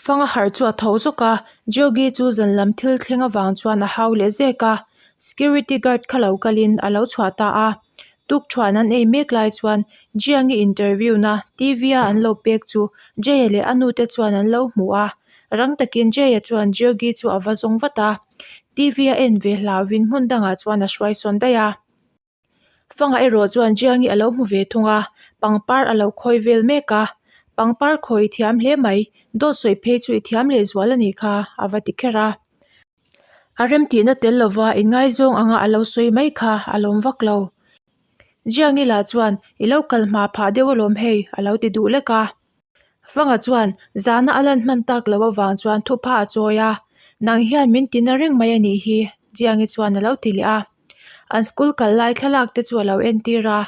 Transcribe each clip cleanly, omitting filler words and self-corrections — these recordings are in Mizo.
Fanga harh chu a tho zawk a, Jogi chu zan lam thil thleng avang chuan a hau leh zek a, security guard kha lo kalin a lo chhuah ta a. Tukṭhuan an ei mek lai chuan Jiangi interview na TV a an lo pek chu Jaya leh a nute chuan an lo hmu a, rang takin Jaya chuan Jogi chu a va zawng vat a, TV a en ve hlauvin hmun dangah chuan a hruai sawn daih a. Fanga erawh chuan Jiangi a lo hmu ve thung a, pangpar a lo khawi vel mek a, pangpar khawi i thiam hle mai, dawt sawi phei chu i thiam leh zual a nih kha a va ti kher a. A remtihna tel lova inngaizawng anga a lo sawi mai kha a lawm vak lo. Jiangi lah chuan i lo kal hma phah deuh alawm hei a lo ti duh lek a. Fanga chuan zahna a lan hman tak loh avang chuan thupha a chawi a, Nang hian min tina reng mai a nih hi, Jiangi chuan a lo ti leh a. An school kal lai thlalak te chu a lo entir a,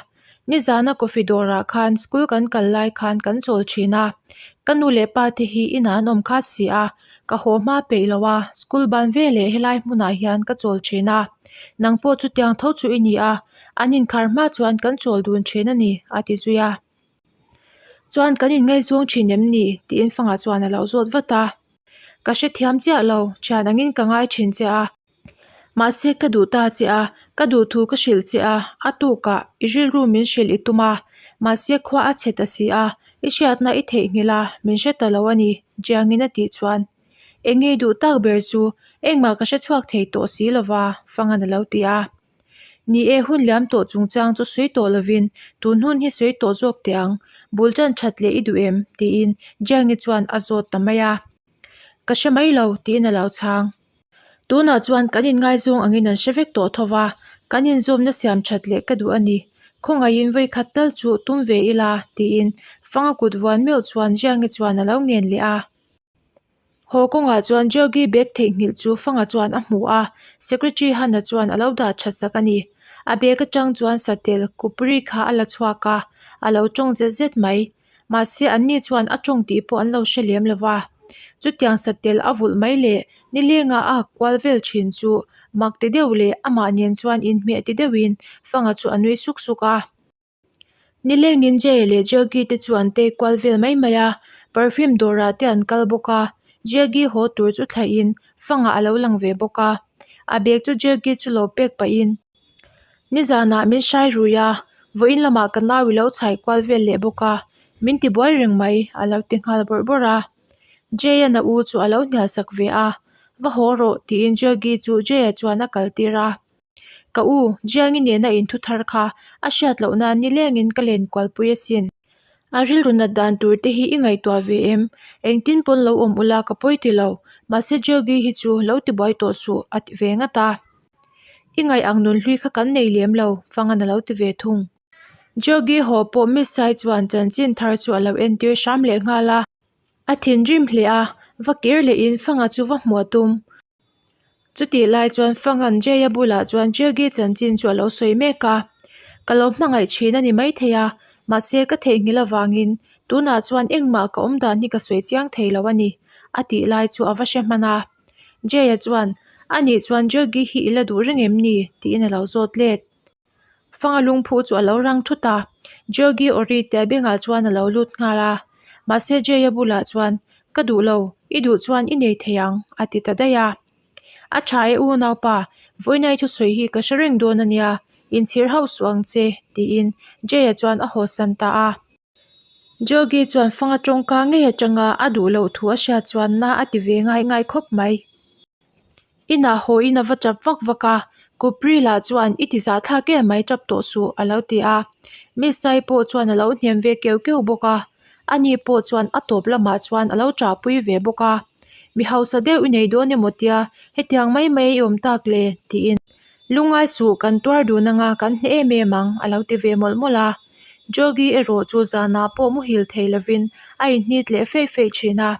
Nizana coffee dawrah khan school kan kal lai khan kan chawl thin a, ka nu leh pa te hi inah an awm kha si a, ka haw hma peih lo a, school ban veleh helai hmunah hian ka chawl thin a, nang pawh chutiang tho chu i ni a, an inkhar hma chuan kan chawl dun thin a ni, a ti zui a. Chuan kan inngaihzawng thin em ni? tiin Fanga chuan a lo zawt vat a. Ka hrethiam chiah lo, thian angin ka ngai thin che a. Mahse ka duh ta che a, ka duh thu ka hrilh che a, a tukah i rilru min hrilh i tum a. Mahse khua a chhe ta si a, i hriatna i theihnghilh a, min hre ta lo a ni, Jiangin a tih chuan. Eng nge i duh tak ber chu engmah ka hre chhuak thei tawh si lova, Fangan a lo ti a. Ni e, hun liam tawh chungchang chu sawi tawh lovin tun hun hi sawi tawh zawk teh ang, bul tan that leh i duh em? tiin Jiangi chuan a zawt ta mai a. Ka hre mai lo, tiin a lo chhang. Tunah chuan kan inngaizawng angin an hre vek tawh tho va, kan inzawmna siam that leh ka duh a ni. Khawngaihin vawi khat tal chu tum ve ila, tiin Fanga kut vuan meuh chuan Jiangi chuan a lo ngen leh a. Haw kawngah chuan Jogi bag theihnghilh chu Fanga chuan a hmu a, Secretary Hana chuan a lo dah that sak a ni. A bag atang chuan satel kupri kha a la chhuak a, a lo tawng zet zet mai. Mahse anni chuan a tawng tih pawh an lo hre lem lo va. Chutiang satel a vulh mai leh nilenga a ak kual vel thin chu mak ti deuh leh amah nen chuan inhmeh ti deuhin Fanga chu a nui suk suk a. Nilengin Jay leh Jaggi te chu an tei kual vel mai mai a, perfume dawrah te an kal bawk a, Jaggi haw tur chu thlaihin fangah a lo lang ve bawk a, a bag chu Jaggi chu lo pek pahin nizanah min hrai rui a, vawiin lamah ka nau i lo chhai kual vel leh bawk a, min ti buai reng mai a lo ti nghal bawrh bawrh a, Jay-a'n a u chu a lo hnial sak ve a, va haw rawh tiin Jaggi chu Jay-a chuan a kal tir a. Ka u, Jiangi nena inthu thar kha a hriat loh nan nilengin ka len kualpui asin. A rilru nat dan tur te hi i ngaihtuah ve em? Engtin pawn lo awm ula ka pawi ti lo, mahse Jogi hi chu lo ti buai tawh suh a ti ve ngat a. I ngaih ang nun hlui kha kan nei lem lo, Fangan a lo ti ve thung. Jogi haw pawh Miss Sai chuan chanchin thar chu a lo entir hram leh nghal a. A thinrim hle a, va kir lehin Fanga chu va hmuh a tum. Chutih lai chuan Fangan Jaya bulah chuan Jaggi chanchin chu a lo sawi mek a, Ka lo hmangaih thin a ni maithei a, mahse ka theihnghilh avangin tunah chuan engmah ka awm dan hi ka sawi chiang thei lo a ni, a tih lai chu a va hre hman a. Jaya chuan, Anih chuan Jaggi hi i la duh reng em ni? tiin a lo zawt let. Fanga lungphu chu a lo rang thut a, Jogi Ori tia bengah chuan a lo lut nghal a, mahse Jay-a bulah chuan, Ka duh lo, i duh chuan i nei thei ang, a ti ta daih a. A tha e unaupa, vawiinai thusawi hi ka hre reng dawn a nia, inchhir hauh suh ang che, tiin Jay-a chuan a hawsan ta a. Jogi chuan Fanga tawngka ngei atanga a duh loh thu a hriat chuan na a ti ve ngai ngai khawp mai. Inah haw in a va tap vak vak a, Kupri lah chuan i ti zah thlak em mai tap tawh suh a lo ti a. Miss Sai pawh chuan a lo hnem ve keuh keuh bawk a, ani pawh chuan a tawp lamah chuan a lo ṭahpui ve bawk a. Mi hausa deuh i nei dawn emaw tia hetiang mai mai i awm tak le tiin Lungngai suh kan tuar dun anga kan hneh em em ang a lo ti ve mawlh mawlh a. Jogi erawh chu zanah pawh muhil thei lovin a inhnit leh feih feih thin a.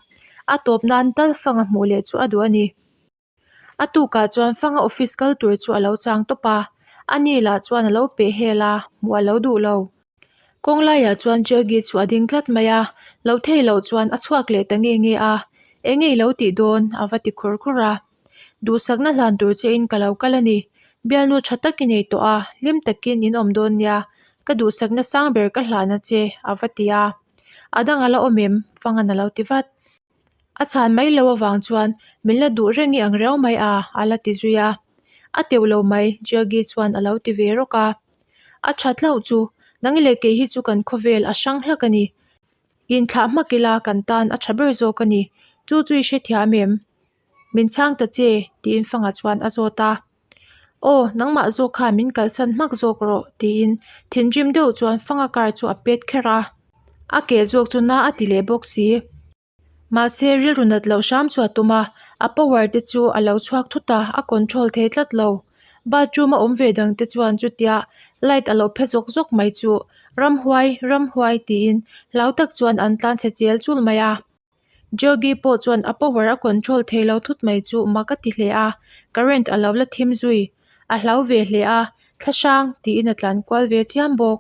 A tawp nan tal fanga hmuh leh chu a duh a ni. A tukah chuan fanga office kal tur chu a lo chang tawp a, ani lah chuan a lo peh hel a, hmuh a lo duh lo. Kawng laiah chuan Jogi chu a ding tlat mai a, lo thei loh chuan a chhuak leh ta nge nge a, Eng nge i lo tih dawn? a va ti khur khur a. Duhsakna hlan tur chein ka lo kal a ni. Bialnu tha tak i nei tawh a, hlim takin in awm dawn nia. Ka duhsakna sang ber ka hlan a che, a va ti a. A dang a la awm em? Fangan a lo ti vat. A chhan mai lo avang chuan min la duh reng i ang riau mai a, a la ti zui a. A teuh lo mai, Jiagi chuan a lo ti ve rawk a. A tha hlauh chu, nang leh kei hi chu kan khawvel a hrang hlak a ni. Inthlah hmak ila kan tan a tha ber zawk a ni. Chu chu i hrethiam em? Min chhang ta che, tiin Fanga chuan a zawt a. Aw, nangmah zawk khan min kalsan hmak zawk rawh, tiin thinrim deuh chuan Fanga car chu a pet kher a. A ke zawk chu na a ti leh bawk si. Mahse, rilru nat loh hram chu a tum a, a power te chu a lo chhuak thut a, a control thei tlat lo. Bathroom a awm ve dang te chuan chutia light a lo phe zawk zawk mai chu Ramhuai, Ramhuai tiin hlau tak chuan an tlan chhe chel chul mai a. Jogi pawh chuan a power a control thei lo thut mai chu mak a ti hle a, current a lo la thim zui. A hlau ve hle a, thlahrang tiin a tlan kual ve chiam bawk.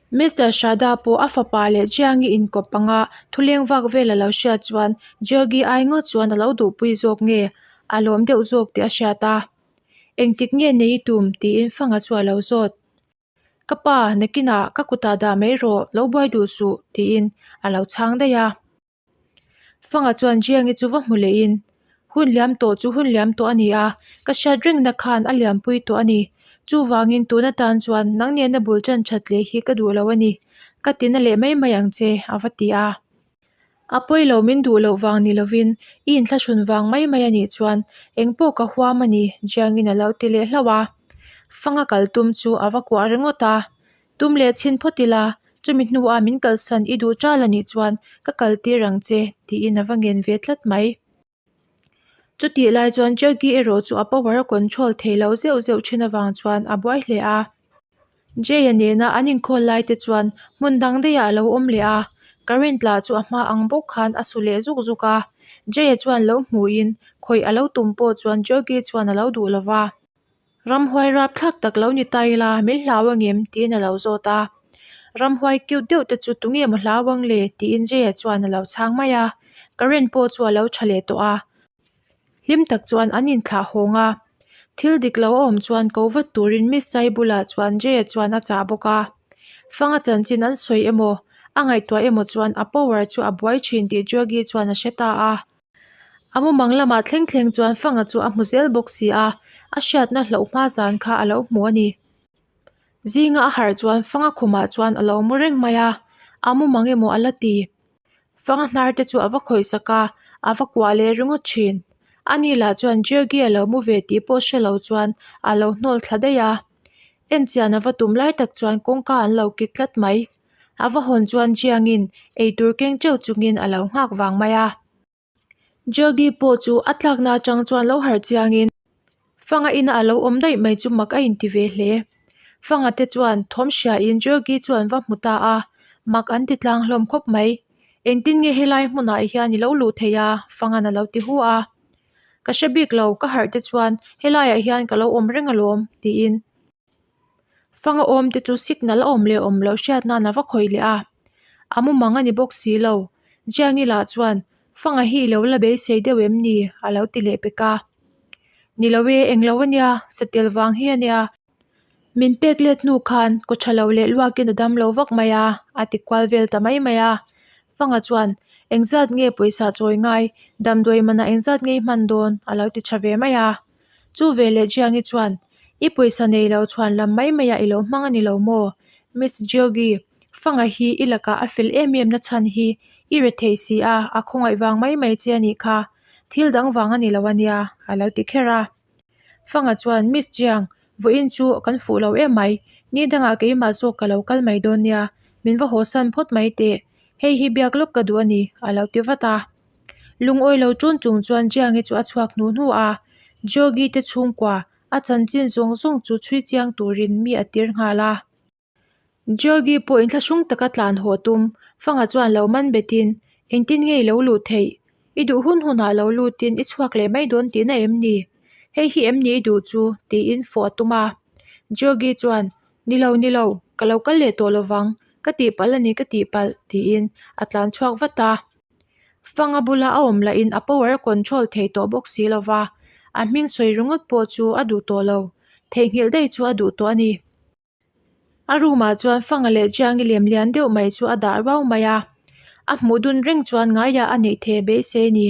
Mister Shada pawh a fapa leh Jiangi inkawp anga thuleng vak vel a lo hriat chuan Jogi ai ngawt chuan a lo duhpui zawk nge a lawm deuh zawk tih a hriat a. Engtik nge nei i tum? tiin Fanga chu a lo zawt. Ka pa, nakinah ka kutah dah mai rawh, lo buai duh suh, tiin a lo chhang daih a. Fanga chuan Jiangi chu va hmu lehin, Hun liam tawh chu hun liam tawh a ni a, ka hriat rengna khan a liampui tawh a ni. Chuvangin tun atan chuan nang nena bul tan that leh hi ka duh lo a ni. Ka ti na leh mai mai ang che, a va ti a. A pawi lo min duh loh vang ni lovin i inthlahrun vang mai mai a nih chuan engpawh ka huam a ni, Jiangin a lo ti leh hlauh a. Fanga kal tum chu a va kuah ringawt a. Tum leh chhin phawt ila, chumi hnuah min kalsan i duh ṭal a nih chuan ka kal tir ang che, tiin a va ngen ve tlat mai. Chutih lai chuan Jackie erawh chu a power a control thei lo zeuh zeuh thin avang chuan a buai hle a. Jay-a nena an inkhawl lai te chuan hmun dang daihah a lo awm leh a, current lah chu a hma ang bawk khan a su leh zuk zuk a. Jay-a chuan lo hmuhin khawih a lo tum pawh chuan Jackie chuan a lo duh lo va. Ramhuai rapthlak tak lo ni ta ila min hlau angem? tiin a lo zawt a. Ramhuai cute deuh te chu tunge maw hlau ang le? tiin Jay-a chuan a lo chhang mai a. Current pawh chu a lo tha leh tawh a. Hlim tak chuan an inthlah hawng a. Thil dik lo a awm chuan ko vat turin Miss Sai bulah chuan Jay-a chuan a chah bawk a. Fanga chanchin an sawi emaw, a ngaihtuah emaw chuan a power chu a buai thin tih Joggy chuan a hre ta a. A mumang lamah thleng thleng chuan Fanga chu a hmu zel bawk si a, a hriatna hlauh hma zan kha a lo hmu a ni. Zinga a harh chuan Fanga khumah chuan a lo mu reng mai a, a mumang emaw a la ti. Fanga hnar te chu a va khawih sak a, a va kuah leh ringawt thin. Ani lah chuan Jiogi a lo mu ve tih pawh hre lo chuan a lo hnawl thla daih a. Enchian a va tum lai tak chuan kawngka an lo kik tlat mai. A va hawn chuan Jiangin eitur keng teuh chungin a lo nghak vang mai a. Jogi pawh chu a tlakna atang chuan lo harh chiangin Fanga ina a lo awm daih mai chu mak a inti ve hle. Fanga te chuan thawm hriain Jogi chu an va hmu ta a, mak an ti tlang hlawm khawp mai. Engtin nge helai hmunah hian i lo luh thei a? Fangan a lo ti hu a. Ka hre bik lo, ka harh te chuan helaiah hian ka lo awm reng alawm, tiin. Fanga awm te chu signal a awm leh awm loh hriat nan a va khawih leh a, a mumang a ni bawk si lo. Jiangi lah chuan, Fanga hi i lo la beisei deuh em ni? a lo ti leh pek a. Ni lo e, englo a nia, satel vang hi a nia. Min pek let hnu khan kaw tha lo leh luakin a dam lo vak mai a, a ti kual vel ta mai mai a. Fanga chuan, Engzat nge pawisa chawi ngai, damdawi manah engzat nge i hman dawn? a lo ti tha ve mai a. Chu veleh Jiangi chuan, I pawisa nei lo chhuan lam mai maiah i lo hmang a ni lo maw? Miss Geogi, Fanga hi i lakah a fel em em na chhan hi i re thei si a, a khawngaih vang mai mai che a nih kha. Thil dang vang a ni lo a nia, a lo ti kher a. Fanga chuan, Miss Jiang, vawiin chu kan fuh lo em mai. Ni dangah keimah zawk ka lo kal mai dawn nia, min va haw san phawt mai teh. Hei hi biak lawk ka duh a ni, a lo ti vat a. Lungawi lo ṭun chung chuan Jiangi chu a chhuak hnu hnu a, Jogi te chhungkua a chanchin zawng zawng chu chhui chiang turin mi a tir nghal a. Jogi pawh inthlahrung taka tlan haw tum Fanga chuan lo man betin, Engtin nge i lo luh theih? I duh hun hunah lo lutin i chhuak leh mai dawn tihna em ni? Hei hi em ni i duh chu? tiin fawh a tum a. Jogi chuan, Ni lo, ni lo, ka lo kal leh tawh lovang, ka tihpalh a ni, ka tihpalh, tiin a tlan chhuak vat a. Fanga bula a awm lahin a power a control thei tawh bawk si lo va, a hming sawi ringawt pawh chu a duh tawh lo, theihnghilh daih chu a duh tawh a ni. A room ah chuan Fanga leh Jiangi lem lian deuh mai chu a dah ruau mai a. A hmuh dun reng chuan ngaiah a neih thei beisei a ni.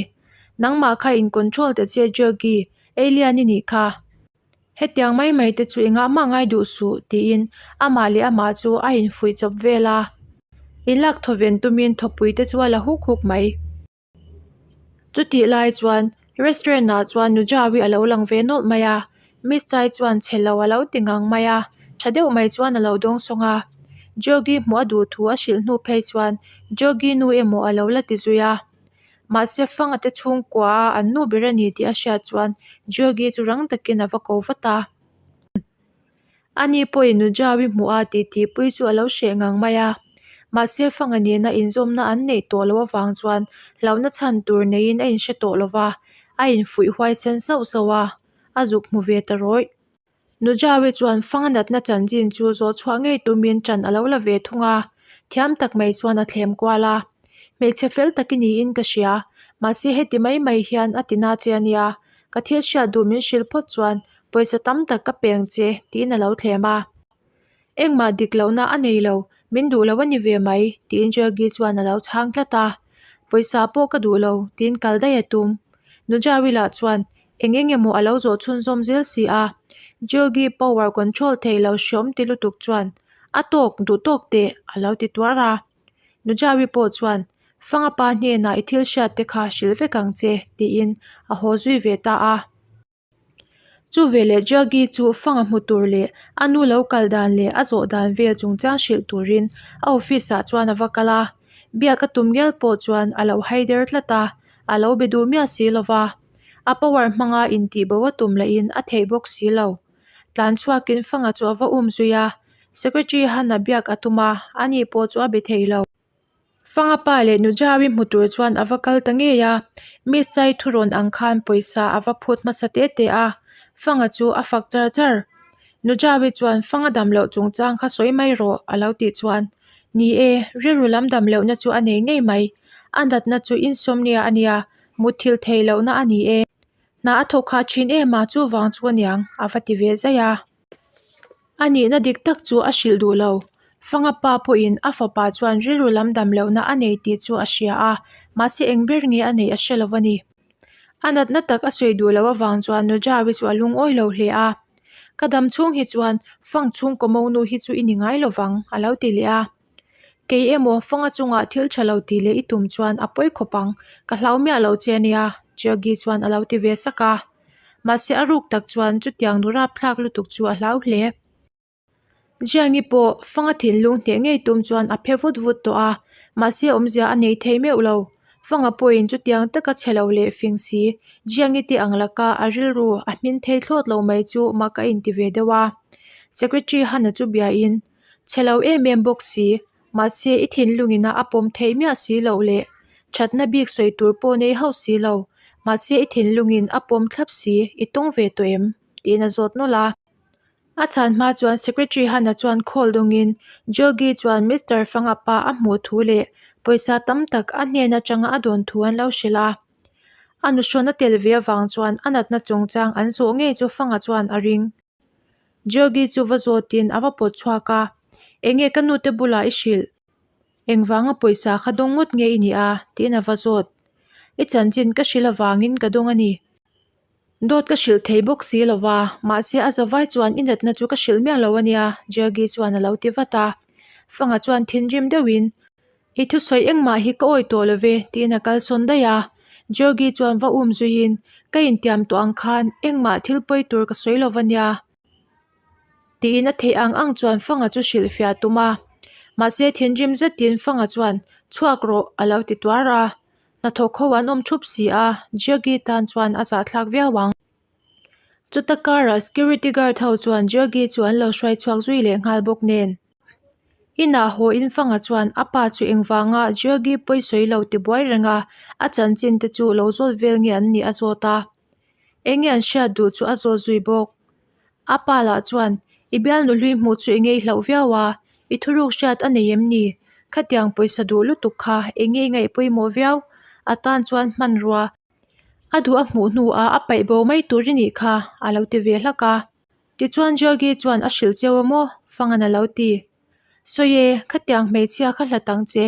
Nangmah kha in control ta che Georgie, alien i nih kha. Hetiang mai mai te chu engah mah ngai duh suh tiin amah leh amah chu a infuih chawp vel a. Inlak thawven tumin thawpui te chu a la huk huk mai. Chutih lai chuan restaurant ah chuan Nujawi a lo lang ve nawlh mai a, Miss Chai chuan chhe lo a lo ti ngang mai a, tha deuh mai chuan a lo dawng sawng a. Jogi hmuh a duh thu a hrilh hnu phei chuan Jogi nu emaw a lo la ti zui a. Mahse Fanga te chhungkua a an nu ber a ni tih a hriat chuan Jogi chu rang takin a va ko vat a. Ani pawhin Nujawi hmuh a tih tihpui chu a lo hreh ngang mai a. Mahse Fanga nena inzawmna an neih tawh loh avang chuan hlauhna chhan tur neiin a inhre tawh lo va, a infuih huaisen sauh sauh a, a zuk hmu ve ta rawih. Nujawi chuan Fanga natna chanchin chu zawh chhuah ngei tumin ṭan a lo la ve thung a, thiam tak mai chuan a thlem kual a. Hmeichhe fel tak i niin ka hria, mahse heti mai mai hian a tina che a nia, Ka thil hriat duh min hrilh phawt chuan pawisa tam tak ka peng che tiin a lo thlem a. Engmah dik lohna a nei lo, min duh lo a ni ve mai tiin Jergy chuan a lo chhang tlat a. Pawisa pawh ka duh lo tiin kal daih a tum. Nujawi lah chuan eng eng emaw a lo zawh chhunzawm zel si a. Jergy power control thei lo hreawm ti lutuk chuan a tawk duh tawk teh a lo ti tuar a. Nujawi pawh chuan Fanga pa hnenah i thil hriat te kha hrilh vek ang che tiin a haw zui ve ta a. Chu veleh Jaggi chu Fanga hmu tur leh a nu lo kal dan leh a zawh dan vel chungchang hrilh turin a office ah chuan a va kal a. Biak a tum ngial pawh chuan a lo hai der tlat a, a lo be duh miah si lo va. A power hmanga intihbo a tum lahin a theih bawk si lo. Tlan chhuakin Fanga chu a va um zui a, Secretary Hana biak a tum a, ani pawh chu a be thei lo. Fanga pa leh Nujawi hmu tur chuan a va kal ta ngei a, Miss Chai thurawn ang khan pawisa a va phut hmasa te te a, Fanga chu a fak char char. Nujawi chuan Fanga dam loh chungchang kha sawi mai rawh a lo tih chuan, Ni e, rilru lam dam lohna chu a nei ngei mai. A natna chu insomnia a nia, mutthilh theih lohna a ni e. Hna a thawk khah thin em a, chuvang chu aniang a va ti ve zaih a. A nihna dik tak chu a hrilh duh lo. Fanga pa pawhin a fapa chuan rilru lam dam lohna a nei tih chu a hria a, mahse eng ber nge a neih a hre lo a ni. A natna tak a sawi duh loh avang chuan Nujawi chu a lungawi lo hle a. Ka dam chhung hi chuan Fang chhungkaw monu hi chu i ni ngai lo vang, a lo ti leh a. Kei emaw Fanga chungah thil tha lo tih leh i tum chuan a pawi khawp ang, ka hlau miah lo che a nia, Jaggi chuan a lo ti ve sak a. Mahse a ruk tak chuan chutiang nu rapthlak lutuk chu a hlau hle. Jiangi pawh Fanga thinlung hneh ngei tum chuan a phe vut vut tawh a, mahse awmzia a nei thei meuh lo. Fanga pawhin chutiang taka chhe lo leh fing si, Jiangi te ang laka a rilru a hmin thei thlawt lo mai chu mak a inti ve deuh a. Secretary Hana chu biain, Chhe lo em em bawk si, mahse i thinlungin a a pawm theih miah si loh leh thatna bik sawi tur pawh nei hauh si lo, mahse i thinlungin a pawm thlap si, i tawng ve tawh em? tiin a zawt nawlh a. A chhan hma chuan Secretary Hana chuan call dawngin Jogi chuan Mister Fanga pa a hmuh thu leh pawisa tam tak a hnen atanga a dawn thu an lo hrilh a. A nuhrawn a tel ve avang chuan a natna chungchang an zawh ngei chu Fanga chuan a ring. Jogi chu va zawtin a va pawt chhuak a, Enge ka nute bulah i hrilh? Engvanga pawisa kha dawng ngawt nge i nih a? tiin a va zawt. I chanchin ka hrilh avangin ka dawng a ni. Dawt ka hrilh thei bawk si lo va, mahse a zavai chuan i natna chu ka hrilh miah lo a nia, Jogi chuan a lo ti vat a. Fanga chuan thinrim deuhin, I thusawi engmah hi ka awi tawh lo ve tiin a kalsawn daih a. Georgie chuan va um zuiin, Ka intiam tawh ang khan engmah thil pawi tur ka sawi lo va nia tiin a theih ang ang chuan Fanga chu hrilhfiah a tum a. Mahse thinrim zetin Fanga chuan, Chhuak rawh a lo ti tuar a. Hnathawk ho an awm thup si a, Georgie tan chuan a zahthlak viau ang. Chuta karah security guard ho chuan Georgie chu an lo hruai chhuak zui leh nghal bawk nen. Inah haw in Fanga chuan a pa chu engvanga Georgi pawi sawi lo ti buai reng a, a chanchin te chu lo zawt vel nge an nih a zawt a. Enge an hriat duh chu a zawt zui bawk. A pa lah chuan, I bialnu hlui hmuh chu enge i hlauh viau a, i thuruk hriat a nei em ni? Khatiang pawisa duh lutuk kha enge i ngaih pawimawh viau? A tan chuan hmanrua a duh a hmuh hnuah a paih bo mai tur i nih kha a lo ti ve hlak a. Tichuan Georgie chuan a hrilh cheu a maw? Fangan a lo ti. Sawi e, khatiang hmeichhia kha hlat ang che.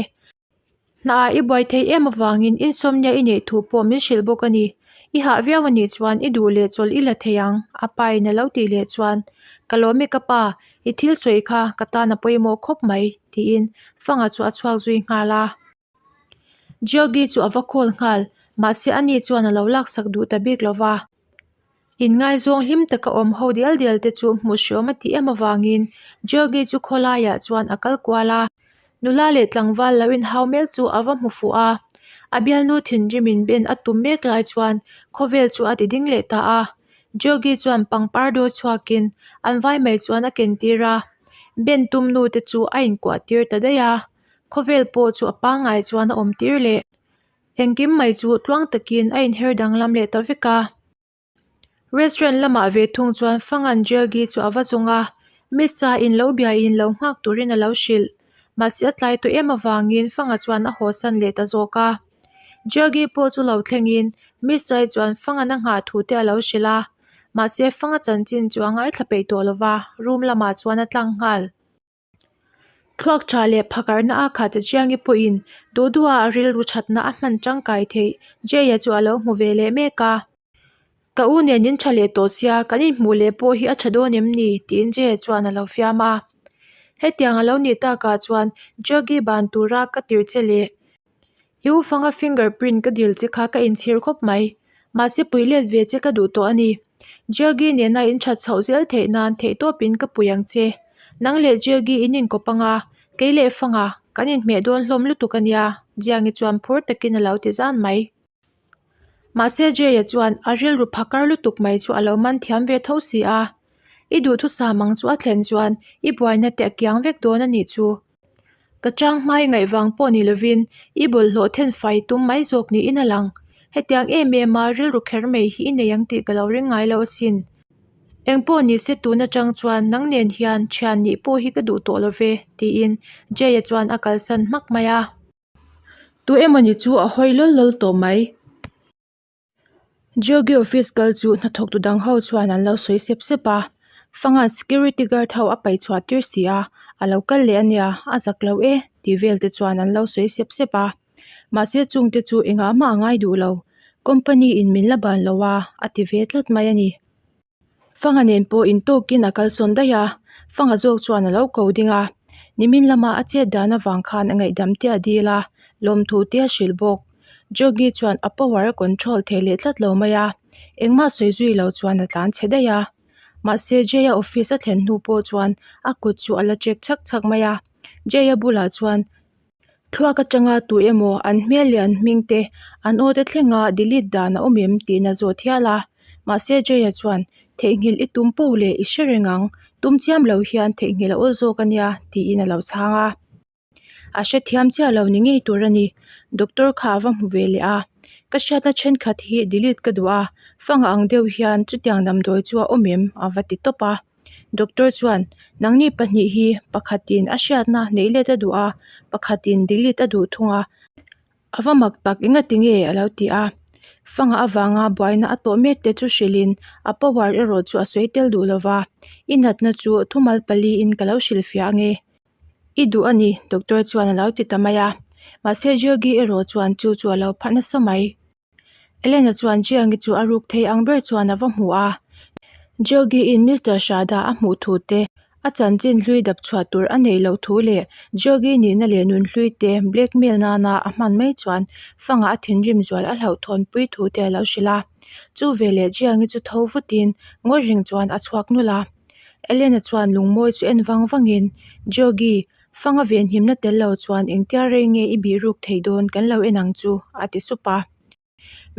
Hnaah i buai thei em avangin insomnia i neih thu pawh min hrilh bawk a ni. I hah viau a nih chuan i duh leh chawlh i la thei ang, a pa in a lo tih leh chuan, Ka lawm e ka pa, i thil sawi kha ka tan a pawimawh khawp mai, tiin Fanga chu a chhuak zui nghal a. Georgi chu a va call nghal, mahse ani chuan a lo laksak duh ta bik lo va. Inngaizawng hlim taka awm ho dial dial te chu hmuh hriawm a tih em avangin Georgi chu khawlaiah chuan a kal kual a, nula leh tlangval lo inhau mek chu a va hmu fuh a. A bialnu thinrimin ben a tum mek lai chuan khawvel chu a ti ding leh ta a. Georgi chuan pangpar dawi chhuakin an vai mai chuan a ken tir a, ben tum nu te chu a inkuah tir ta daih a. Khawvel pawh chu a pangngai chuan a awm tir leh. Engkim mai chu tluang takin a inher danglam leh ta vek a. Restaurant lamah ve thung chuan Fangan Jergy chu a va zawng a, Misa in lo bia in lo nghak turin a lo hrilh. Mahse a tlai tawh em avangin Fanga chuan a hawsan leh ta zawk a. Jergy pawh chu lo thlengin Misa-i chuan Fangan a nghah thu te a lo hrilh a. Mahse Fanga chanchin chu a ngaithla peih tawh lova, room lamah chuan a tlang nghal. Thluak tha leh phakarna a khat Chiangi pawhin duh duha a rilru thatna a hman tangkai theih Jay-a chu a lo hmu ve leh mek a. Ka u nen in tha leh tawh sia, kan inhmuh leh pawh hi a tha dawn em ni? tiin Jay-a chuan a lo fiam a. Hetiang a lo nih takah chuan Joggy ban tura ka tirh che leh I u fanga finger print ka dil che kha ka inchhir khawp mai. Mahse pui let ve che ka duh tawh a ni. Jiogi nena in that chhoh zel theih nan theihtawpin ka pui ang che. Nang leh Jiogi in inkawp anga, kei leh fanga kan inhmeh dawn hlawm lutuk a nia, Jiangi chuan phur takin a lo ti zan mai. Mahse Jay-a chuan a rilru phakar lutuk mai chu a lo man thiam ve tho si a. I duhthusam ang chu a thlen chuan i buaina te a kiang vek dawn a nih chu. Ka chang hmai ngaihvang pawh ni lovin i bawlhhlawh then fai tum mai zawk niin a lang. Hetiang em em a rilru kher mai hi i nei ang tih ka lo ring ngai lo asin. Engpawh ni se tun atang chuan nang nen hian thian nih pawh hi ka duh tawh lo ve, tiin Jay-a chuan a kalsan hmak mai a. Tu emawni chu a hawi lawl lawl tawh mai. Geogi office kal chu hnathawk tu dang ho chuan an lo sawi sep sep a fangan security guard ho a paih chhuah tir si a a lo kal leh ania a zak lo e tih vel te chuan an lo sawi sep sep a mahse chung te chu engah mah a ngai duh lo company in min la ban lo a a ti ve tlat mai a ni. Fanga nen pawh intawkin a kalsawn daih a, Fanga zawk chuan a lo ko ding a, nimin lama a chet dan avang khan a ngaihdam te a dil a, lawmthu te a hrilh bawk. Jogi chuan a power a control thei leh tlat lo mai a, engmah sawi zui lo chuan a tlan chhe daih a. Mahse Jay-a office a thlen hnu pawh chuan a kut chu a la check chhak chhak mai a, Jay-a bulah chuan Thluak atanga tu emaw an hmel leh an hming te an aw te thlenga delete dan a awm em tih na zawt hial a. Mahse Jaya chuan theihnghilh i tum poh leh i hre reng ang, tum chiam lo hian theihnghilh a awl zawk a nia tiin a lo chhang a. A hrethiam chiah lo ni ngei tur a ni. Doctor kha a va hmu ve leh a. Ka hriatna thenkhat hi delete ka duh a, fanga ang deuh hian chutiang damdawi chu a awm em a va ti tawp a. Doctor chuan nangni pahnih hi pakhatin a hriatna neih let a duh a, pakhatin delete a duh thung a, a va mak tak enga tinge a lo ti a, fanga avanga buaina a tawh mek te chu hrilhin a power erawh chu a sawi tel duh lova, i natna chu thumal paliin ka lo hrilhfiah ange i duh a ni doctor chuan a lo ti ta mai a, mahse Jogi erawh chuan chu chu a lo phat nasa mai. Elena chuan Jiang-i chu a ruk thei ang ber chuan a va hmu a. Jogi-in Mister Shada a hmuh thu te, a chanchin hlui dap chhuah tur a neih loh thu leh Jogi nihna leh nun hlui te blackmail nana a hman mai chuan fanga a thinrim zual a hlauhthawn pui thu te a lo hrilh a. Chu veleh Jiang-i chu tho vutin ngawi reng chuan a chhuak nulh a. Elena chuan lungmawi chu en vang vangin, Jogi, Fanga venhimna tel lo chuan engtia rei nge i bih ruk theih dawn kan lo en ang chu, a ti sup a.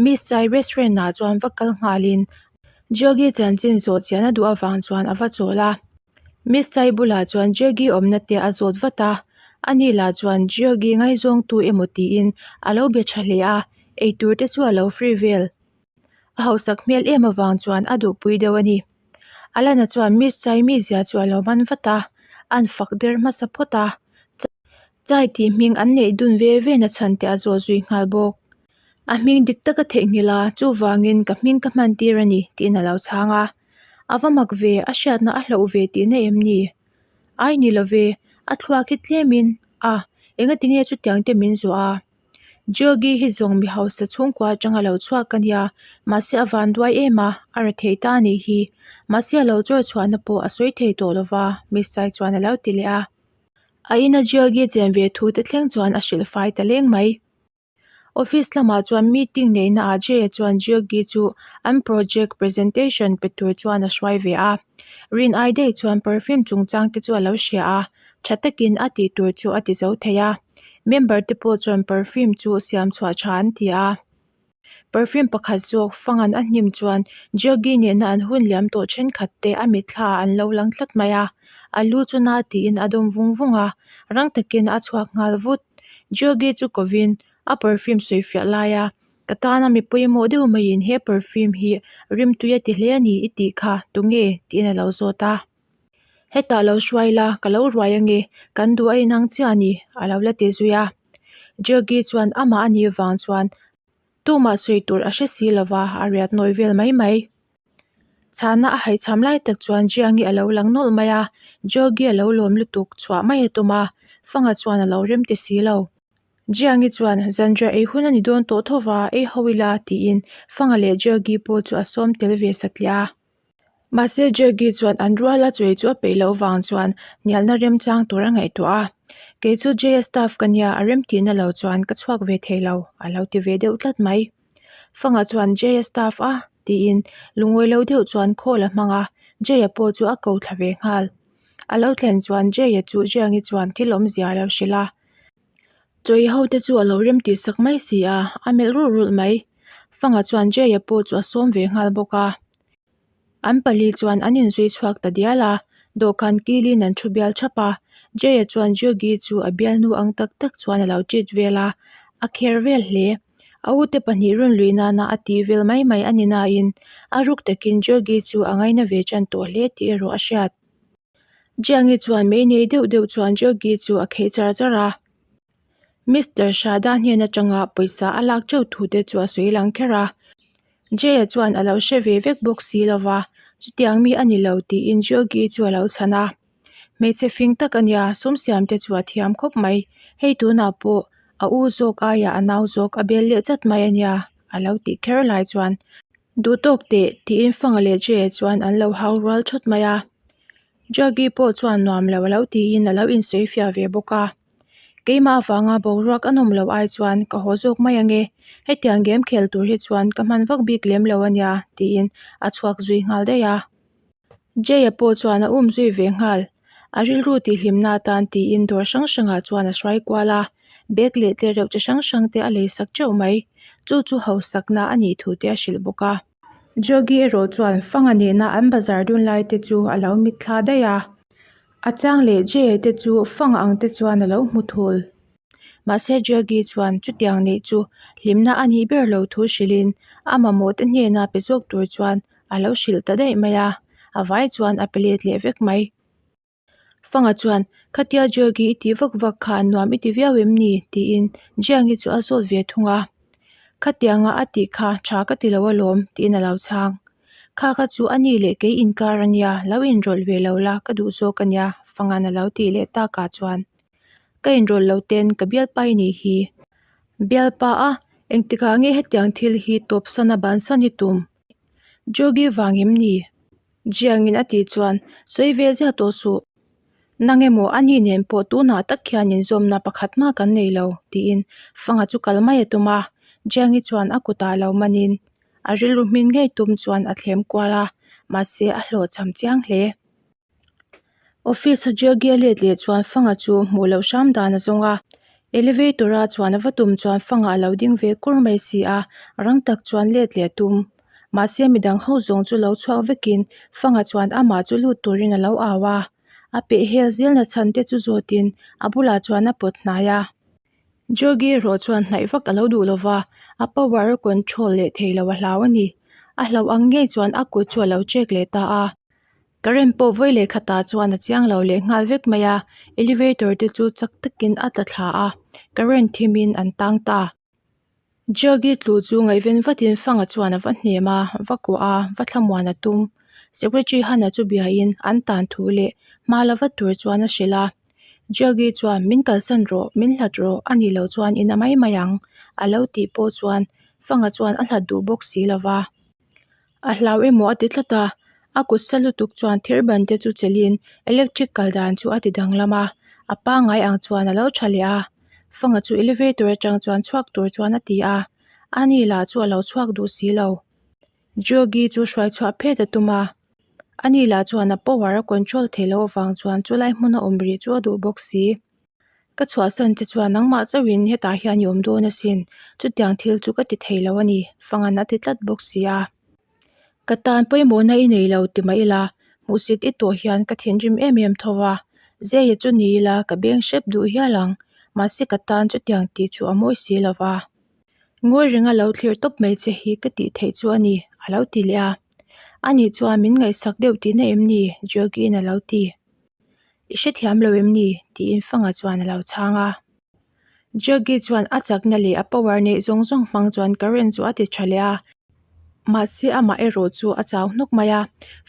Miss Chai restaurant ah chuan va kal nghalin Jogi chanchin zawh chian a duh avang chuan a va chawl a. Miss Chai bulah chuan Jogi awmna te a zawt vat a, ani lah chuan Jogi ngaizawngtu emaw tiin a lo be tha hle a, eitur te chu a lo free vel. A hausak hmel em avang chuan a duhpui deuh a ni. Alana chuan Miss Chai mizia chu a lo man vat a, an fak der hmasa phawt a, Chai tih hming an neih dun ve ve na chhan te a zawt zui nghal bawk. A hming dik tak a theihnghilh a, chuvangin ka hming ka hman tir a ni tiin a lo chhang a. A va mak ve, a hriatna a hloh ve tihna em ni? Ai ni lo ve, a thluak hi tlemin, a, engatinge chutiang te min zawh a? Georgi hi zawng mi hausa chhungkua atanga lo chhuak a nia, mahse a vanduai em a, a ra thei ta a nih hi. Mahse a lo chawr chhuahna pawh a sawi thei tawh lo va, Miss Sai chuan a lo ti leh a. A ina Georgi chen ve thu te thleng chuan a hrilh fai ta leng mai. Office lamah chuan meeting neihna ah Jay-a chuan Georgi chu an project presentation pe tur chuan a hruai ve a. Rin ai daih chuan perfume chungchang te chu a lo hria a, tha takin a tih tur chu a ti zo thei a. Member te pawh chuan perfume chu siam chhuah tha an ti a. Perfume pakhat zawk fang an a hnim chuan Georgi nena an hun liam tawh thenkhat te a mitthla ah an lo lang tlat mai a. A lu chu na tiin a dawm vung vung a, rang takin a chhuak nghal vut. Georgi chu kovin a perfume sawi fiah lai a, Ka tana mi pawimawh deuh maiin he perfume hi rimtui a ti hle a ni i tih kha tunge? tiin a lo zawt a. Hetah lo hruai la, ka lo ruai ange, kan duh a inang chiah a ni, a lo la ti zui a. Georgi chuan amah a nih vang chuan tumah sawi tur a hre si lova a riat nawi vel mai mai. Chhana a haihchham lai tak chuan Jiangi a lo lang nawlh mai a, Georgi a lo lawm lutuk chhuah mai a tum a, Fanga chuan a lo rem ti si lo. Jiangi chuan zanriah ei hun a ni dawn tawh tho va, ei ho ila tiin Fanga leh Georgi pawh chu a sawm tel ve satliah a. Mahse Jaggi chuan an ruala chawei chu a peih loh vang chuan hnialna remchang tur a ngaihtuah a, Kei chu JS staff ka nia, a remtihna lo chuan ka chhuak ve thei lo, a lo ti ve deuh tlat mai. Fanga chuan JS staff a? tiin lungawi lo deuh chuan call a hmang a, Jay-a pawh chu a ko thla ve nghal. A lo thlen chuan Jay-a chu Jiangi chuan thil awmzia a lo hrilh a. Chawei ho te chu a lo remtih sak mai si a, a melh rulh rulh mai. Fanga chuan Jay-a pawh chu a sawm ve nghal bawk a. An pali chuan an inzui chhuak ta dial a, dawhkan kilin an thu bial thap a, Jay-a chuan Juggy chu a bialnu ang tak tak chuan a lo treat vel a, a kher vel hle. A ute pahnih rawn lui nana a tih vel mai mai a ni nain a ruk takin Juggy chu a ngaina ve tan tawh hle tih erawh a hriat. Jiangi chuan mei nei deuh deuh chuan Juggy chu a khei char char a. Mister Shada hnen atanga pawisa a lak teuh thu te chu a sawi lang kher a. Jay-a chuan a lo hre ve vek bawk si lo va, chutiang mi a ni lo tiin Georgie chu a lo chhan a. Hmeichhe fing tak a nia, sum siam te chu a thiam khawp mai. Hei tunah pawh a u zawk aiah a nau zawk a bel leh chat mai a nia, a lo tih kher lai chuan duh tawk teh tiin Fanga leh Jay-a chuan an lo hau rual thawt mai a. Georgie pawh chuan nuam lo a lo tiin a lo insawi fiah ve bawk a. Keimah avanga boruak a nawm loh ai chuan ka haw zawk mai ange, hetiang game khel tur hi chuan ka hman vak bik lem lo ania tiin a chhuak zui nghal daih a. Jay-a pawh chuan a um zui ve nghal, a rilru tihhlimna atan tiin dawr hrang hrangah chuan a hruai kual a, bag leh tlereuh chi hrang hrang te a lei sak teuh mai, chu chu hausakna a nih thu te a hrilh bawk a. Jogi erawh chuan fanga nena an bazar dun lai te chu a lo mitthla daih a, a chang leh Jay te chu fang ang te chuan a lo hmu thul. Mahse Jogi chuan chutiang neih chu hlimna a nih ber lo thu hrilhin a mamawh te hnena pe zawk tur chuan a lo hrilh ta daih mai a, a vai chuan a pe let leh vek mai. Fanga chuan, Khatia Georgi i tih vak vak kha nuam i ti viau em ni? tiin Jiangi chu a zawt ve thung a. Khatianga a tih kha tha ka ti lo alawm, tiin a lo chhang. Kha kha chu a ni leh kei inkar a nia, lo inrawlh ve lo la ka duh zawk a nia, Fanga'n a lo tih leh takah chuan, Ka inrawlh lo ten ka bialpa i nih hi. Bialpa a, engtikah nge hetiang thil hi tawpsan a bansan i tum? Georgi vang em ni? Jiangin a tih chuan, Sawi ve ziah tawh suh. Nang emaw a ni nen pawh tunah tak hian inzawmna pakhat mah kan nei lo, tiin Fanga chu kal mai a tum a. Jiangi chuan a kutah lo manin a rilru hmin ngei tum chuan a thlem kual a, mahse a hlawhchham chiang hle. Office a Jaggi a let leh chuan Fanga chu hmuh loh hram dan a zawng a, elevator a chuan a va tum chuan Fanga a lo ding ve kur mai si a, rang tak chuan let leh a tum. Mahse midang ho zawng chu lo chhuak vekin Fanga chuan amah chu lut turin a lo au a, a peh hel zelna chhan te chu zawtin a bulah chuan a pawt hnai a. Joggi erawh chuan hnaih vak a lo duh lo va, a power a control leh thei lo a hlau a ni. A hlauh ang ngei chuan a kut chu a lo check leh ta a. Current pawh vawi leh khatah chuan a chiang lo leh nghal vek mai a, elevator te chu chak takin a tla thla a, current thimin an tang ta. Joggi tlu chu ngaihven vatin Fanga chuan a va hnem a, va kuah a, va thlamuan a tum. Secretary Hana chu biain an tan thu leh hma la vat tur chuan a hrilh a. Joggy chuan, Min kalsan rawh, min hlat rawh, a nih loh chuan i na mai mai ang, a lo tih pawh chuan Fanga chuan a hlat duh bawk si lo va. A hlau emaw a ti tlat a, a kut sa lutuk chuan thir ban te chu chelhin electric kal dan chu a ti danglam a, a pangngai ang chuan a lo tha leh a. Fanga chu elevator atang chuan chhuak tur chuan a ti a, ani lah chu a lo chhuak duh si lo. Jogi chu hruai chhuah phet a tum a, ani lah chuan a power a control theih loh avang chuan chulai hmuna awm rih chu a duh bawk si. Ka chhuahsan che chuan nangmah chauhin hetah hian i awm dawn asin, chutiang thil chu ka ti thei lo a ni, Fangan a ti tlat bawk si a. Ka tan pawimawhna i nei lo ti mah ila, hmuhsit i tawh hian ka thinrim em em tho a, Zeia chu ni ila ka beng hrep duh hial ang, mahse ka tan chutiang tih chu a mawi si lo va. Ngawi renga lo thlir tawp mai che hi ka tih theih chu a ni, a lo ti leh a. Ani chuan min ngaihsak deuh tihna em ni? Georgie-in a lo ti. I hrethiam lo em ni? tiin Fanga chuan a lo chhang a. Jaggi chuan a chakna leh a power neih zawng zawng hmang chuan current chu a ti tha leh a. Mahse amah erawh chu a chau hnawk mai a.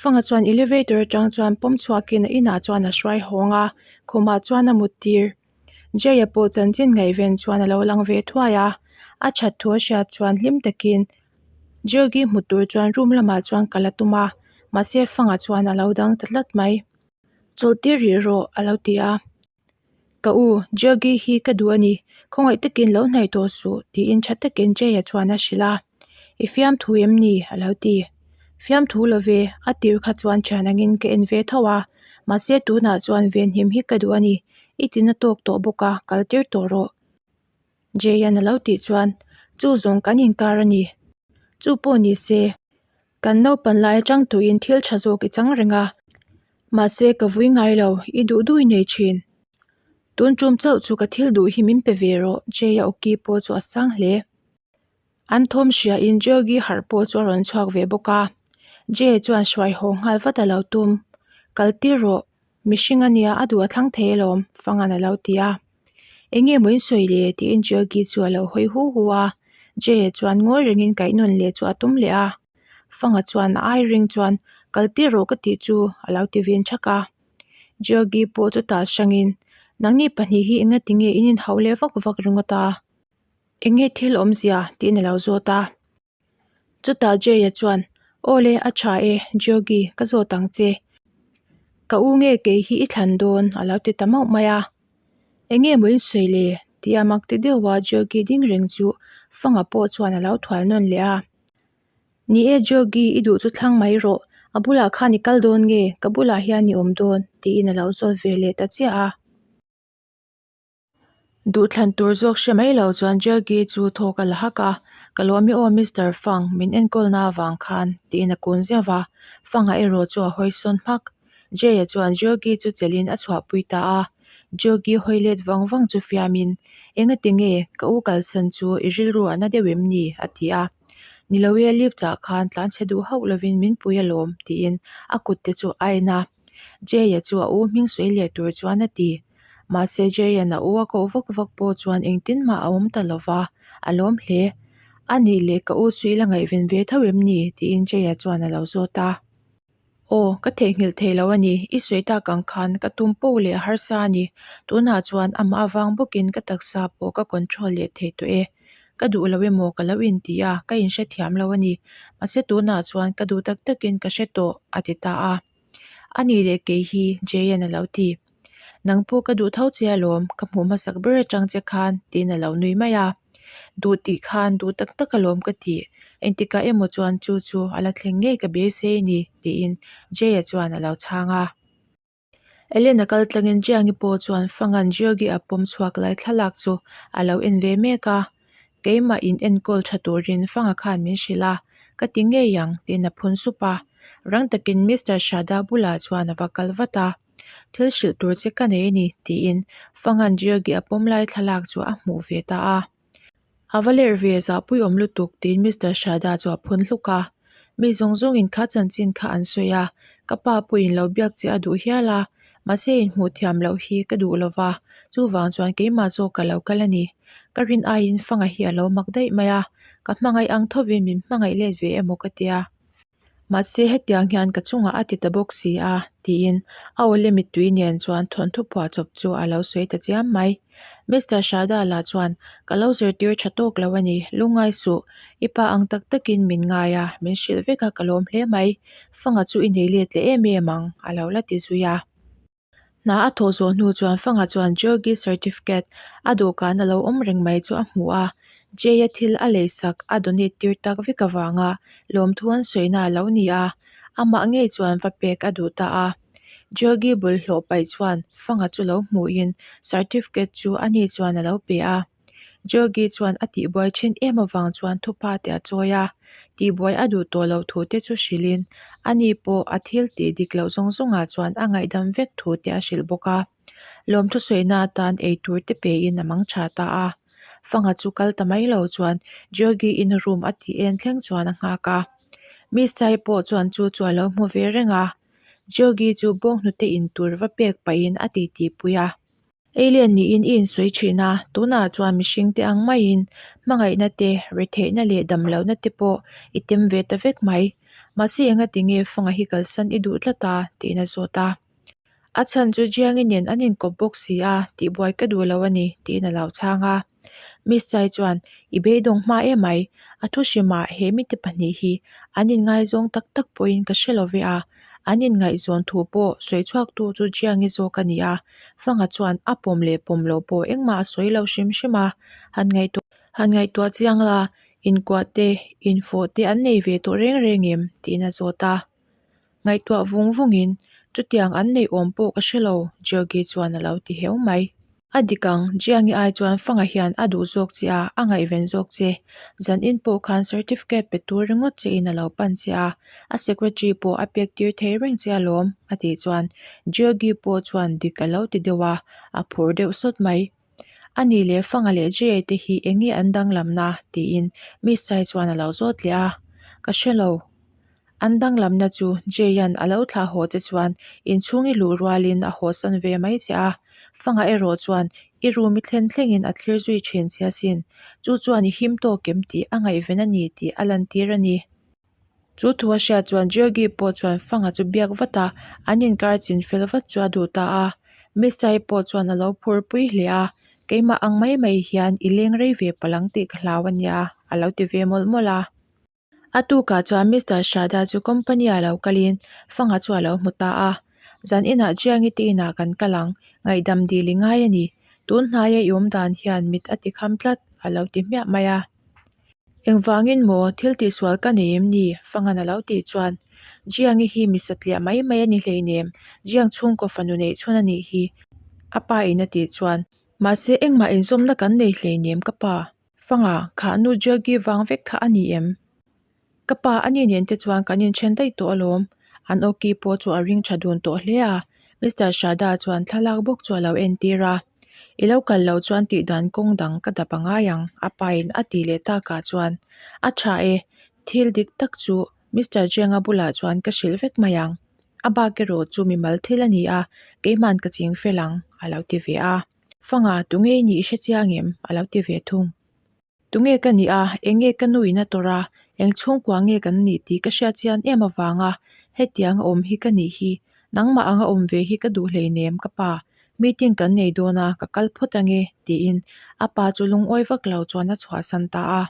Fanga chuan elevator atang chuan pawm chhuakin a inah chuan a hruai hawng a, khumah chuan a mut tir. Jaya pawh chanchin ngaihven chuan a lo lang ve thuai a. A that thu a hriat chuan hlim takin Jaggi hmu tur chuan room lamah chuan kal a tum a, mahse Fanga chuan a lo dang ta tlat mai. Chawlh tir rih rawh a lo ti a. Ka u, Jaggi hi ka duh a ni, khawngaih takin lo hnaih tawh suh tiin tha takin Jay-a chuan a hrilh a. I fiamthu em ni? a lo ti. Fiamthu lo ve, a tir kha chuan thian angin ka en ve tho a, mahse tunah chuan venhim hi ka duh a ni, i tina tawk tawh bawk a, kal tir tawh rawh. Jay-a'n a lo tih chuan, Chu zawng kan inkar a ni. Chu pawh ni se, kan naupan lai atang tuin thil tha zawk i chang reng a. Mahse, ka vui ngai lo, i duh duh i nei thin. Tun tum chauh chu ka thil duh hi min pe ve rawh, Jay-a awki pawh chu a sang hle. An thawm hriain Georgie harh pawh chu a rawn chhuak ve bawk a. Jay chuan hruai haw nghal vat a lo tum. Kal tir rawh, mihring a nia a duh a thlang thei alawm, Fangan a lo ti a. Eng nge maw in sawi le? tiin Georgie chu a lo hawi hu hu a. Jay chuan ngawi rengin kaihnawn leh chu a tum leh a. Fanga chuan a ai ring chuan kal tir rawh ka tih chu a lo ti vin thak a. Georgie pawh chu tah hrangin, Nangni pahnih hi engati nge in inhauh leh vak vak ringawt a? Eng nge thil awmzia tiin a lo zawt a. Chutah Jay-a chuan, Aw le, a tha e, Georgie, ka zawt ang che. Ka u nge kei hi i thlan dawn a lo ti ta mauh mai a. Eng nge maw in sawi le? tia mak ti deuha Georgie ding reng chu Fanga pawh chuan a lo thual nawn leh a. Ni e Georgie, i duh chu thlang mai rawh. A bulah khan i kal dawn nge? Ka bulah hian i awm dawn? tiin a lo zawt ve leh ta chiah a. Duhthlan tur zawk hre mai lo chuan Jaggi chu thawk a la hak a, Ka lawm i aw Mister Fang, min enkawlna avang khan, tiin a kun zeuh va, Fang-a erawh chu a hawi sawn hmak. Jay-a chuan Jaggi chu chelhin a chhuahpui ta a, Jaggi hawi let vang vang chu fiamin, Engati nge, ka u kalsan chu i rilru a na deuh em ni? a ti a. Ni lo e, lift-ah khan tlanchhe duh hauh lovin min pui alawm, tiin a kut te chu a en a. Jay-a chu a u hming sawi leh tur chuan a ti. Mahse Jay-a'n a u a koh vak vak pawh chuan engtin mah a awm ta lo va, a lawm hle. A nih leh ka u chu i la ngaihven ve tho em ni? tiin Jay-a chuan a lo zawt a. Aw, ka theihnghilh thei lo a ni, i sawi tak ang khan ka tum poh leh a harsa a ni. Tunah chuan amah avang bawkin ka taksa pawh ka control leh thei tawh e. Ka duh lo emaw ka lo inti a, ka inhrethiam lo a ni. Mahse tunah chuan ka duh tak takin ka hre tawh, a ti ta a. A nih leh kei hi Jay-a'n a lo ti. Nang pawh ka duh tho che alawm, ka hmuh hmasak ber atang che khan, tiin a lo nui mai a. Duh tih khan duh tak tak alawm ka ti, engtikah emaw chuan chu chu a la thleng ngei ka beisei a ni, tiin Jay-a chuan a lo chhang a. Ellen a kal tlangin Jiang-i pawh chuan Fang-a'n Georgie a pawm chhuak lai thlalak chu a lo en ve mek a. Keimah in enkawl tha turin Fang-a khan min hrilh a, ka ti ngei ang, tiin a phun sup a. Rang takin Mister Shada bulah chuan a va kal vat a. Thil hrilh tur che ka nei a ni, tiin Fang-a'n Georgie a pawm lai thlalak chu a hmuh ve ta a. A va lerh ve zahpui awm lutuk tiin Mister Shada chu a phun hluk a. Mi zawng zawngin kha chanchin kha an sawi a, ka pa pawhin lo biak che a duh hial a, mahse inhmuh thiam loh hi ka duh lo va, chuvang chuan keimah zawk ka lo kal a ni. Ka rin aiin Fanga hi a lo mak daih mai a, ka hmangaih ang thovin min hmangaih let ve emaw ka tia. Mahse hetiang hian ka chungah a ti ta bawk si a, tiin a awle mittui nen chuan thawnthu phuahchawp chu a lo sawi ta chiam mai. Mister Shada lah chuan, Ka lo zirtir tha tawk lo a ni, lungngai suh. I pa ang tak takin min ngai a, min hrilh vek a ka lawm hle mai. Fanga chu i nei let leh em em ang, a lo la ti zui a. Hna a thawh zawh hnu chuan Fanga chuan Georgi certificate a dawhkan a lo awm reng mai chu a hmu a, Jay-a thil a leisak a donate tir tak vek avanga lawmthu an sawina a lo ni a, amah ngei chuan va pek a duh ta a. Georgi bawlhhlawh paih chuan Fanga chu lo hmuhin certificate chu ani chuan a lo pe a. Georgi chuan a tihbuai thin em avang chuan thupa te a chawi a, tihbuai a duh tawh loh thu te chu hrilhin ani pawh a thil tih dik loh zawng zawngah chuan a ngaihdam vek thu te a hrilh bawk a. Lawmthu sawina atan eitur te pein a mang tha ta a. Fanga chu kal ta mai lo chuan Georgi in room a tih en thleng chuan a nghak a. Miss Chai pawh chuan chu chu a lo hmu ve reng a. Georgi chu bawnghnute in tur va pek pahin a titi pui a. Alien niin i insawi thin a, tunah chuan mihring te ang maiin hmangaihna te, retheihna leh damlohna te pawh i tem ve ta vek mai. Mahse engati nge Fanga hi kalsan i duh tlat a? tiin a zawt a. A chhan chu Jiangi nen an inkawp bawk si a, tihbuai ka duh lo a ni, tiin a lo chhang a. Miss Chai chuan, I beidawng hma emai, a thu hrimah he mite pahnih hi an inngaizawng tak tak pawhin ka hre lo ve a, an inngaihzawn thu pawh sawi chhuaktu chu Jiangi zawk a ni a, Fanga chuan a pawm leh pawm loh pawh engmah a sawi lo hrim hrim a, han ngaihtuah han ngaihtuah chiang la, inkuah te, infawh te an nei ve tawh reng reng em? tiin a zawt a. Ngaihtuah vung vungin, Chutiang an neih awm pawh ka hre lo, Georgie chuan a lo ti heu mai. A dik ang, Jiangi ai chuan Fanga hian a duh zawk che a, a ngaihven zawk che. Zanin pawh khan certificate pe tur ringawt che in a lo pan che a, a secretary pawh a pek tir thei reng che alawm, a tih chuan Georgie pawh chuan dik a lo ti deuh a, a phur deuh sawt mai. A nih leh Fanga leh Jay te hi eng nge an danglamna? tiin Miss Sai chuan a lo zawt leh a, Ka hre lo. An danglamna chu Jay-a'n a lo thlah haw che chuan inchhung i luh rualin a hawsan ve mai che a, Fanga erawh chuan i room i thlen thlengin a thlir zui thin che asin. Chu chuan i him tawk em tih a ngaihven a ni tih a lantir a ni. Chu thu a hriat chuan Georgie pawh chuan Fanga chu biak vat a, an inkar chin fel vat chu a duh ta a. Miss Chai pawh chuan a lo phur pui hle a, Keimah ang mai mai hian i leng rei ve palh ang tih ka hlau a nia, a lo ti ve mawlh mawlh a. A tukah chuan Mister Shada chu company ah lo kalin Fanga chu a lo hmu ta a, Zan inah Jiangi te inah kan kal ang, ngaihdam dil i ngai a ni. Tun hnaia i awm dan hian mit a ti kham tlat, a lo ti hmiah mai a. Engvangin maw thil tihsual ka nei em ni? Fangan a lo tih chuan Jiangi hi mi satliah mai mai a ni hleinem, Jiang chhungkaw fanu neih chhun a nih hi, a pa in a tih chuan. Mahse engmah inzawmna kan nei hleinem ka pa. Fanga, kha nu Jiagi vang vek kha a ni em? Ka pa a ni nen te chuan kan inthen daih tawh alawm. An awki pawh chu a ring tha dun tawh hle a, Mister Shada chuan thlalak bawk chu a lo entir a. I lo kal loh chuan tih dan kawng dang ka dap a ngai ang, a pain a tih leh takah chuan, A tha e, thil dik tak chu Mister Jianga bulah chuan ka hrilh vek mai ang. A bak erawh chu mimal thil a ni a, keimahn ka ching fel ang, a lo ti ve a. Fanga, tunge i nih i hre chiang em? a lo ti ve thung. Tunge ka nih a, eng nge ka nu in a tawrh a, eng chhungkua nge kan nih tih ka hriat chian em avanga hetiang a awm hi ka nih hi, nangmah anga awm ve hi ka duh hleinem ka pa, meeting kan nei dawn a, ka kal phawt ange tiin a pa chu lungawi vak lo chuan a chhuahsan ta a.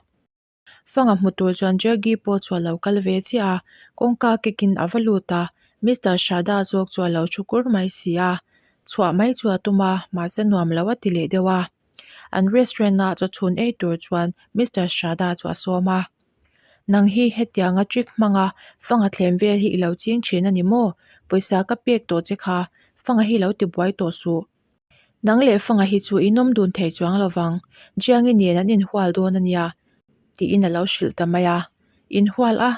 Fanga hmu tur chuan Jaggi pawh chu a lo kal ve chiah a, kawngka kekin a va lut a, Mister Shada zawk chu a lo thu kur mai si a, chhuah mai chu a tum a, mahse nuam lo a ti leh deuh a. An restaurant ah chawchhun ei tur chuan Mister Shada chu a sawm a, Nang hi hetianga trick hmanga fanga thlem vel hi i lo ching thin a ni maw? Pawisa ka pek tawh che kha, fanga hi lo ti buai tawh suh. Nang leh fanga hi chu in awm dun thei chuang lo vang, Jiangi nen an inhual dawn a nia, tiin a lo hrilh ta mai a. Inhual a?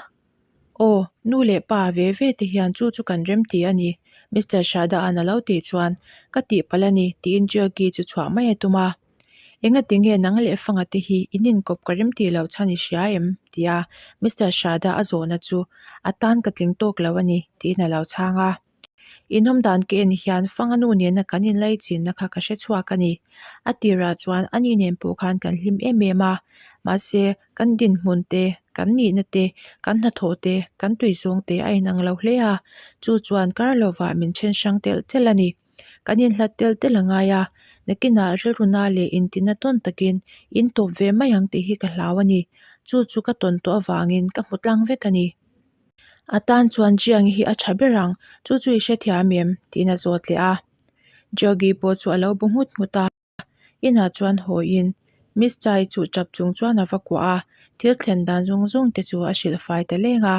Aw, nu leh pa ve ve te hian chu chu kan rem ti a ni, Mister Shada-a'n a lo tih chuan, Ka tihpalh a ni, tiin Georgie chu chhuah mai a tum a. Engati nge nang leh fanga te hi in inkawp ka rem tih loh chhan i hria em? tia Mister Shada a zawhna chu, A tan ka tling tawk lo a ni, tiin a lo chhang a. Inawm dan ka en hian Fanga nu nena kan inlaichinna kha ka hre chhuak a ni. A tirah chuan ani nen pawh khan kan hlim em em a, mahse kan dinhmun te, kan nihna te, kan hnathawh te, kan tuizawng te a inang lo hle a, chu chuan kar lovah min then hrang telh telh a ni. Kan inhlat telh telh a ngai a, nakinah rilruna leh intina tawn takin in tawp ve mai ang tih hi ka hlau a ni. Chu chu ka tawn tawh avangin ka hmu tlang vek a ni. A tan chuan Jiang hi a tha ber ang, chu chu i hrethiam em? tiin a zawt leh a. Jogi pawh chu a lo bu nghut nghut a, inah chuan hawiin Miss Chai chu tap chung chuan a va kuah a, thil thlen dan zawng zawng te chu a hrilh fai ta leng a.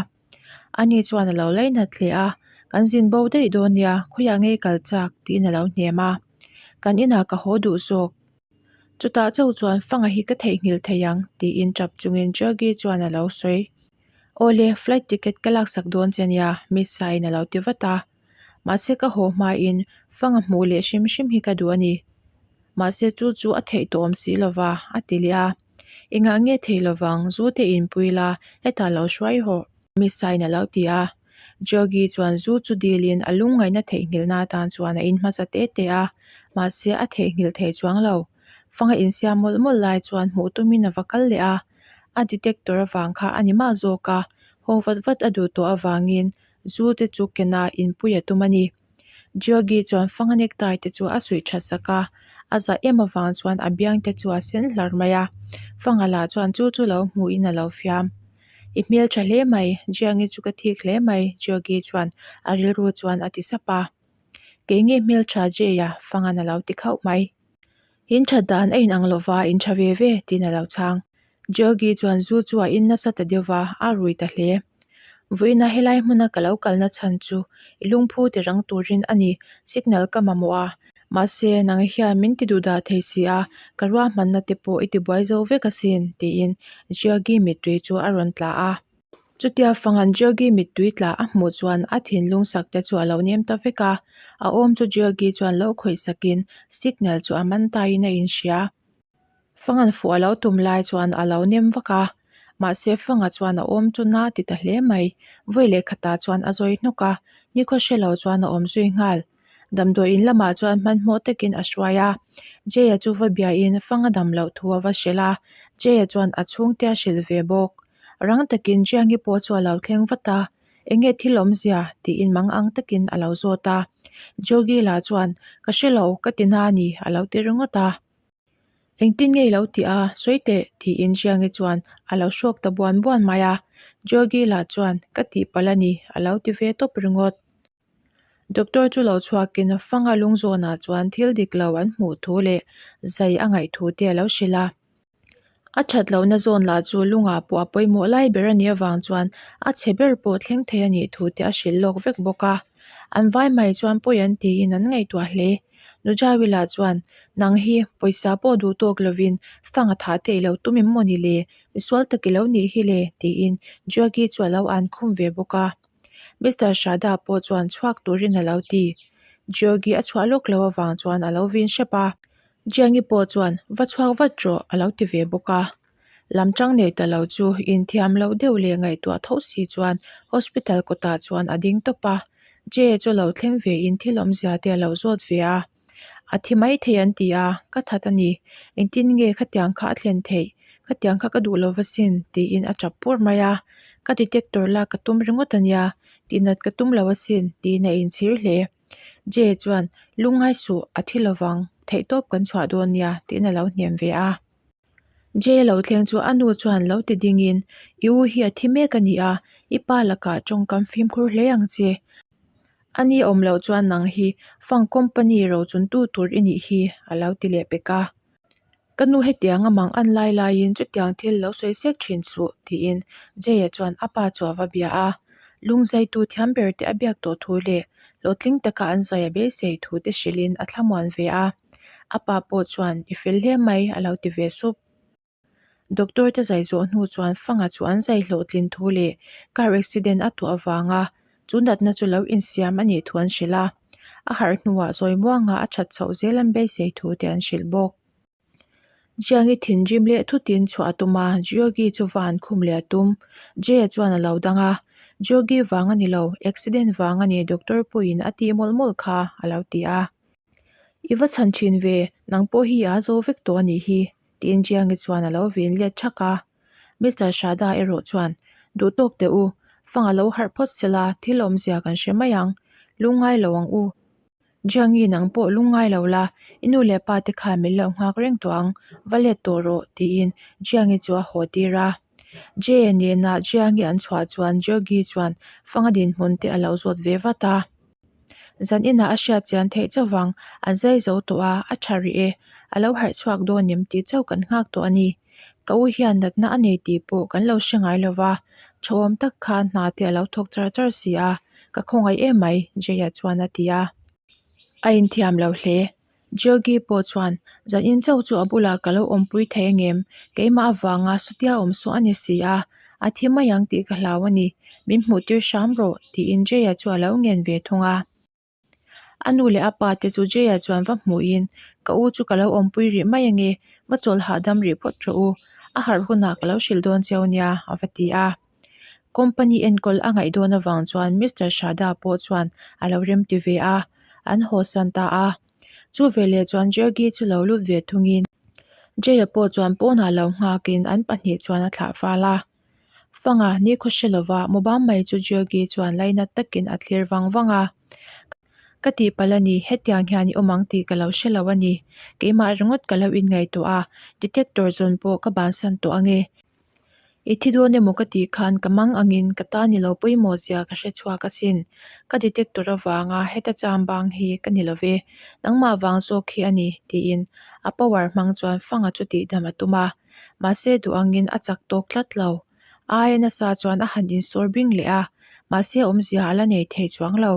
Ani chuan a lo lainat hle a, Kan zin bo daih dawn nia, khawiah ngei kal chak? tiin a lo hnem a. Kan inah ka haw duh zawk. Chutah chauh chuan Fanga hi ka theihnghilh thei ang, tiin tap chungin Jogi chuan a lo sawi. Awle, flight ticket ka laksak dawn che nia, Miss Saiin a lo ti vat a. Mahse ka haw hmain Fanga hmuh leh hrim hrim hi ka duh a ni. Mahse chu chu a theih tawh awm si lova, a ti leh a. Engah nge thei lovang, zu te inpui la, hetah lo hruai hawh. Miss Saiin a lo ti a. Jogi chuan zu chu dilin a lungngaihna theihnghilhna atan chuan a in hmasa te te a, mahse a theihnghilh thei chuang lo. Fanga insiam mawlh mawlh lai chuan hmuh tumin a va kal leh a, a detector avang kha a ni mah zawk a, haw vat vat a duh tawh avangin zu te chu kena inpui a tum a ni. Jogi chuan fanga necktie te chu a suih tha sak a, a zah em avang chuan a biang te chu a sen hlar mai a, fanga lah chuan chu chu lo hmuhin a lo fiam. I hmel tha hle mai, Jiangi chu ka thik hle mai, Jogi chuan a rilru chuan a ti sap a. Kei nge hmeltha Jay-a fangan a lo ti khauh mai. In that dan a inang lova in tha ve ve tiin a lo chhang. Georgie chuan zu chu a in nasa ta deuh va, a rui ta hle. Vawiina helai hmuna ka lo kalna chhan chu i lungphu ti rang turin a ni, signal ka mamawh a. Mahse, nang hian min ti duh dah thei si a, ka ruahmanna te pawh i tibuai zo vek asin, tiin Georgie mittui chu a rawn tla a. Chutia Fangan Georgie mittui tla a hmuh chuan a thinlung sak te chu a lo nem ta vek a, a awm chu Georgie chuan lo khawih sakin signal chu a man taiin a inhria. Fangan fuh a lo tum lai chuan a lo nem vak a, mahse Fanga chuan a awm chu na ti ta hle mai. Vawi leh khatah chuan a zawi hnawk a, nikhaw hre lo chuan a awm zui nghal. Damdawi in lamah chuan hmanhmawh takin a hruai a, Jay-a chu va biain Fanga dam loh thu a va hrilh a, Jay-a chuan a chhungte a hrilh ve bawk. Rang takin Jiangi pawh chu a lo thleng vat a, Enge thil awmzia? tiin mang ang takin a lo zawt a. Jogi lah chuan, Ka hre lo, ka ti na a ni, a lo ti ringawt a. Engtin nge i lo tih a, sawi teh, tiin Jiangi chuan a lo hrawk ta buan buan mai a. Jogi lah chuan, Ka tihpalh a ni, a lo ti ve tawp ringawt. Doctor chu lo chhuakin Fanga lungzawnah chuan thil dik lo an hmuh thu leh zai a ngaih thu te a lo hrilh a. A that lohna zawn lah chu lungah pawh a pawimawh lai ber a nih avang chuan a chhe ber pawh thleng thei a nih thu te a hrilh lawk vek bawk a. An vai mai chuan pawi an tiin an ngaihtuah hle. Nujawi lah chuan, Nang hi pawisa pawh duh tawk lovin Fanga thah te i lo tum em maw ni le? Misual tak i lo nih hi le? tiin Jogi chu a lo an khum ve bawk a. Mister Shada pawh chuan chhuak turin a lo ti. Georgi a chhuah lawk lo avang chuan a lo vin hrep a. Jiangi pawh chuan va chhuak vat rawh a lo ti ve bawk a. Lam chang nei ta lo chu inthiam loh deuh leh ngaihtuah tho si chuan hospital kawtah chuan a ding tawp a. Jay chu lo thleng ve in thil awmzia te a lo zawt ve a. A thi mai thei an ti a, ka that a ni. Engtin nge khatiang kha a thlen theih? Khatiang kha ka duh lo va sin, tiin a tap pur mai a. Ka detector lak ka tum ringawt a nia, tihnat ka tum lo asin, tiin a inchhir hle. Jay chuan, Lungngai suh, a thi lovang, theihtawp kan chhuah dawn nia, tiin a lo hnem ve a. Jay lo thleng chu a nu chuan lo ti dingin, I u hi a thi mek a ni a, i pa lakah tawngkam fimkhur hle ang che. A ni awm loh chuan nang hi fang company rochuntu tur i nih hi, a lo ti leh pek a. Ka nu hetiang a mang an lai laiin chutiang thil lo sawi sek thin suh, tiin Jay-a chuan a pa chu a va bia a. Lungzaitu thiam ber te a biak tawh thu leh hlawhtling taka an zai a beisei thu te hrilhin a thlamuan ve a. A pa pawh chuan i fel hle mai a lo ti ve sup. Doctor te zai zawh hnu chuan Fanga chu an zai hlawhtlin thu leh car accident a tuah avanga chu natna chu lo insiam a nih thu an hrilh a. A harh hnuah zawi muanga a that chhoh zel an beisei thu te an hrilh bawk. Jiangi thinrim leh thutin chhuah a tum a, Georgie chu va han khum leh a tum. Jay-a chuan a lo dang a. Jogi vang a ni lo, accident vang a ni doctor pawhin a tih mawlh mawlh kha, a lo ti a. I va chhan thin ve, nang pawh hi a zo vek tawh a nih hi, tiin Jiangi chuan a lo vin let thak a. Mister Shada erawh chuan, Duh tawk teh u, fang a lo harh phawt sela thil awmzia kan hre mai ang, lungngai lo ang u. Jiangi nang pawh lungngai lo la, i nu leh pa te khan min lo nghak reng tawh ang, va let tawh rawh, tiin Jiangi chu a haw tir a. Jay nena Jiangi an chhuah chuan Jogi chuan fanga dinhmun te a lo zawt ve vat a. Zan inah a hriat chian theih chauh vang, an zai zo tawh a, a tha rih e, a lo harh chhuak dawn em tih chauh kan nghak tawh a ni. Ka u hian natna a nei tih pawh kan lo hre ngai lo va, thawhawm tak khan hna te a lo thawk char char si a, ka khawngaih em mai, Jay-a chuan a ti a. A inthiam lo hle. Georgie pawh chuan, Zanin chauh chu a bulah ka lo awmpui thei angem? Keimah avanga Sutia awm saw a ni si a, a thi mai ang tih ka hlau a ni. Min hmuh tir hram rawh, tiin Jay-a chu a lo ngen ve thung a. A nu leh a pa te chu Jay-a chuan va hmuhin, Ka u chu ka lo awmpui rih mai ange, va chawl hahdam rih phawt rawh u. A harh hunah ka lo hrilh dawn cheu nia, a va ti a. Company enkawl a ngaih dawn avang chuan Mister Shada pawh chuan a lo remti ve a, an haw san ta a. Chu veleh chuan Jergy chu lo lut ve thungin Jay-a pawh chuan pawnah lo nghakin an pahnih chuan a thlah fal a. Fanga nikhaw hre lova mobam mai chu Jergy chuan lainat takin a thlir vang vang a. Ka tihpalh a ni, hetiang hian i awm ang tih ka lo hre lo a ni. Keimah ringawt ka lo inngaihtuah a, detector zawn pawh ka bansan tawh ange. I thi dawn emaw ka tih khan ka mang angin ka ta ni lo pawimawh zia ka hre chhuak asin. Ka detector avanga heta cham bang hi ka ni lo ve, nangmah vang zawk hi a ni, tiin a power hmang chuan fanga chu tihdam a tum a. Mahse duh angin a chak tawk tlat lo. Aia nasa chuan a han insawr bing leh a, mahse awmzia a la nei thei chuang lo.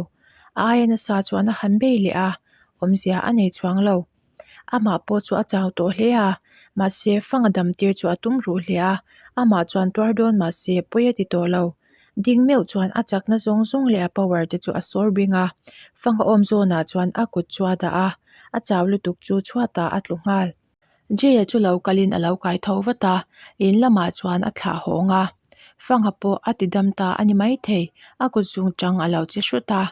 Aia nasa chuan a han bei leh a, awmzia a nei chuang lo. Amah pawh chu a chau tawh hle a, mahse fanga dam tir chu a tum ruh hle a, amah chuan tuar dawn mahse pawi a ti tawh lo. Ding meuh chuan a chakna zawng zawng leh a power te chu a sawr bing a, fanga awm zawnah chuan a kut chu a dah a, a chau lutuk chu chhuatah a tlu nghal. Jay-a chu lo kalin a lo kai tho vat a, in lamah chuan a thlah hawng a, fanga pawh a ti dam ta a ni maithei, a kut zung chang a lo che hrut a.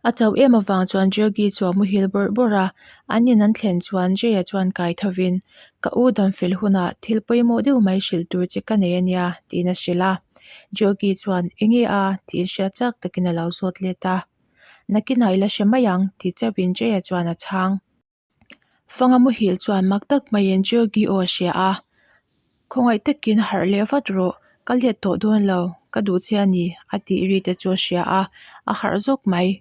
A chauh em avang chuan Jaggi chu a muhil bawrh bawrh a, an in an thlen chuan Jay-a chuan kai thovin, Ka u damfel hunah thil pawimawh deuh mai hrilh tur che ka nei a nia, tiin a hrilh a. Jaggi chuan, Enge a? tiin hriat chak takin a lo zawt let a. Nakinah i la hre mai ang, ti chauhin Jay-a chuan a chhang. Fanga muhil chuan mak tak maiin Georgie aw a hria a, Khawngaih takin harh leh vat rawh, ka let tawh dawn lo, ka duh che a ni a tih ri te chu a hria a, a harh zawk mai.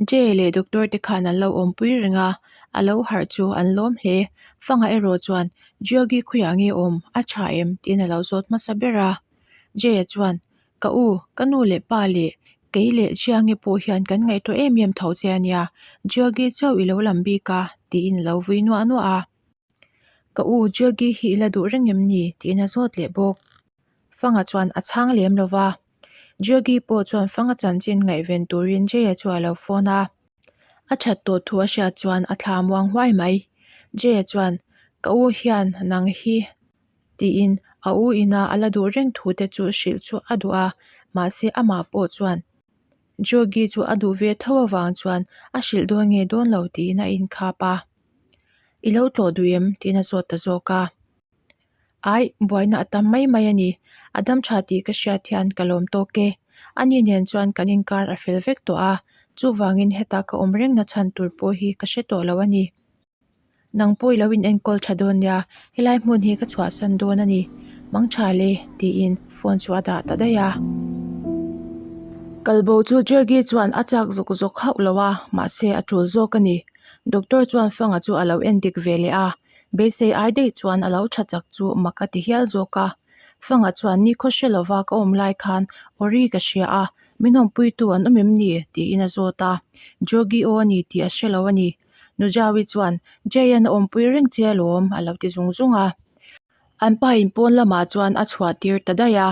Jay leh doctor te khan an lo awmpui reng a, a lo harh chu an lawm hle. Fanga erawh chuan Georgie khawiah nge awm, a tha em? tiin a lo zawt hmasa ber a. Jay-a chuan Ka u, ka nu leh pa leh kei leh Jiangi pawh hian kan ngaihtuah em em tho che a nia, Jiagi chauh i lo lam bik a, tiin a lo vui nuah nuah a. Ka u, Jiagi hi i la duh reng em ni? tiin a zawt leh bawk. Fanga chuan a chhang lem lo va. Jiagi pawh chuan Fanga chanchin ngaihven turin Jaya chu a lo phone a. A that tawh thu a hriat chuan a thla muang huai mai. Jaya chuan, Ka u hian nang hi tiin a u ina a la duh reng thu te chu hrilh chu a duh a, mahse amah pawh chuan Jogi chu a duh ve tho avang chuan a hrilh dawn nge dawn lo tiin a inkhap a, I lo tlawh duh em? tiin a zawt ta zawk a. Aih, buaina a tam mai mai a ni, a dam tha tih ka hriat hian ka lawm tawk e. Ani nen chuan kan inkar a fel vek tawh a, chuvangin heta ka awm reng na chhan tur pawh hi ka hre tawh lo a ni. Nang pawh i lo in enkawl tha dawn nia, helai hmun hi ka chhuahsan dawn a ni. Mang tha le, tiin phone chu a dah ta daih a. Kalbo chu Jaggi chuan a chak zawk zawk hauh lo a, mahse a tul zawk a ni. Doctor chuan Fanga chu a lo en dik ve leh a, beisei ai daih chuan a lo tha chak chu mak a ti hial zawk a. Fanga chuan nikhaw hre lova ka awm lai khan Ori ka hria a, min awmpuitu an awm em ni? tiin a zawt a. Joggi aw a ni tih a hre lo a ni. Nujawi chuan, Jay-a'n a awmpui reng che alawm, a lo ti zung zung a. An pa in pawn lamah chuan a chhuah tir ta daih a.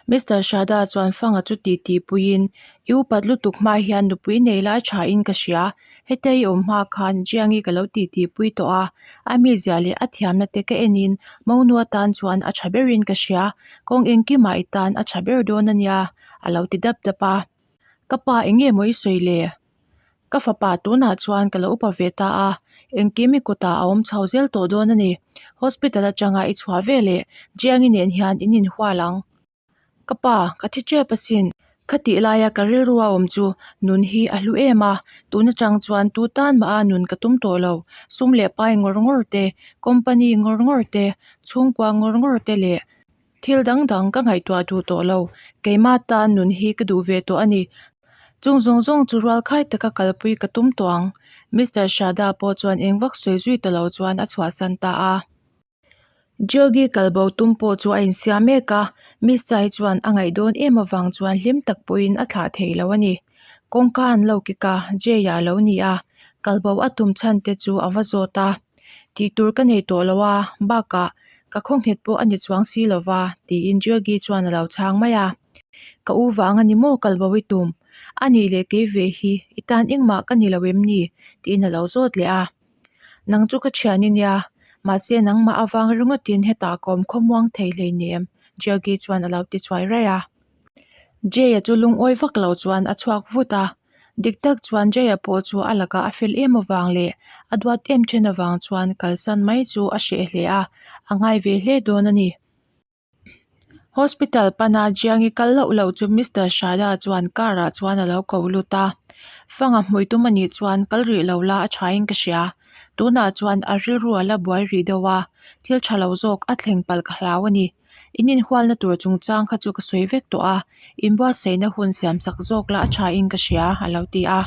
Mister Shada chuan Fanga chu titi puiin, I upat lutuk hma hian nupui nei lai thain ka hria. Hetia i awm hma khan Jiangi ka lo titi pui tawh a, a mizia leh a thiamna te ka enin Monu atan chuan a tha berin ka hria. Kawng engkimah i tan a tha ber dawn a nia, a lo ti dap dap a. Ka pa eng nge maw i sawi le? Ka fapa tunah chuan ka lo upa ve ta a, engkim i kutah a awm chho zel tawh dawn a ni. Hospital atanga i chhuah ve leh Jiangi nen hian in inhual ang. Ka pa, ka thi tep asin. Kha tih laia ka rilru a awm chu nun hi a hlu em a, tun atang chuan tu tan mah a nun ka tum tawh lo. Sum leh pai ngawr ngawr te, company ngawr ngawr te, chhungkua ngawr ngawr te leh Thil dang dang ka ngaihtuah duh tawh lo, keimah tan nun hi ka duh ve tawh a ni. Chung zawng zawng chu rual khai taka kalpui ka tum tawh ang. Mister Shada pawh chuan eng vak sawi zui ta lo chuan a chhuahsan ta a. Georgi kalbo tum pawh chu a insiam mek a, Miss Chai chuan a ngaih dawn em avang chuan hlim tak pawhin a thlah thei lo a ni. Kawngka an lo kik a, Jay-a a lo ni a, kalbo a tum chhan te chu a va zawt a. Tih tur ka nei tawh lo a, bakah ka khaw nghet pawh a ni chuang si lo va, tiin Georgi chuan a lo chhang mai a. Ka u vang a ni maw kal bo i tum? A nih leh kei ve hi, i tan engmah ka ni lo em ni? tiin a lo zawt leh a. Nang chu ka thian i nia, mahse nangmah avang ringawtin hetah ka awm khawmuang thei hleinem, Georgi chuan a lo ti chuai raih a. Jay-a chu lungawi vak lo chuan a chhuak vut a. Dik tak chuan Jaya pawh chu a lakah a fel em avang leh a duat em then avang chuan kalsan mai chu a hreh hle a, a ngai ve hle dawn a ni. Hospital pana Jiangi kal loh loh chu Mister Shada chuan car ah chuan a lo ko lut a, Fanga hmui tum a nih chuan kal rih lo la a thain ka hria. Tunah chuan a rilru a la buai rih deuh a, thil tha lo zawk a thleng palh ka hlau a ni. In inhualna tur chungchang kha chu ka sawi vek tawh a, inbuatsaihna hun siam sak zawk lah a tha in ka hria, a lo ti a.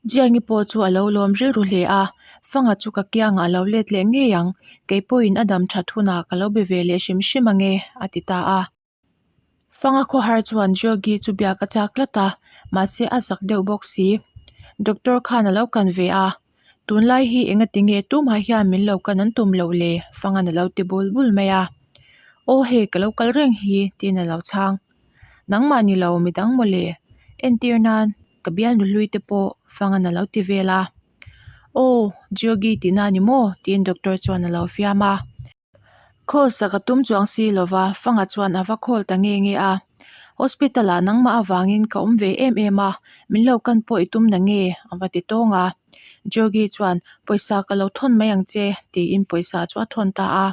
Jiangi pawh chu a lo lawm rilru hle a, Fanga chu ka kiangah a lo let leh ngei ang, kei pawhin a dam that hunah ka lo be ve leh hrim hrim ange, a ti ta a. Fanga khawhar chuan Georgie chu biak a chak tlat a, mahse a zak deuh bawk si. Doctor khan a lo kan ve a, Tunlai hi engati nge tumah hian min lo kan an tum loh le? Fangan a lo ti bul bul mai a. Aw hei ka lo kal reng hi tiin a lo chhang. Nangmah ni lo midang maw le? Entir nan ka bialnu hlui te pawh Fangan a lo ti vel a. Aw Georgie tihna ni maw? tiin doctor chuan a lo fiam a. Call sak a tum chuang si lova, Fanga chuan a va call ta nge nge a. Hospital ah nangmah avangin ka awm ve em em a, min lo kan pawh i tum na nge? a va ti tawng a. Georgie chuan, Pawisa ka lo thawn mai ang che, tiin pawisa chu a thawn ta a.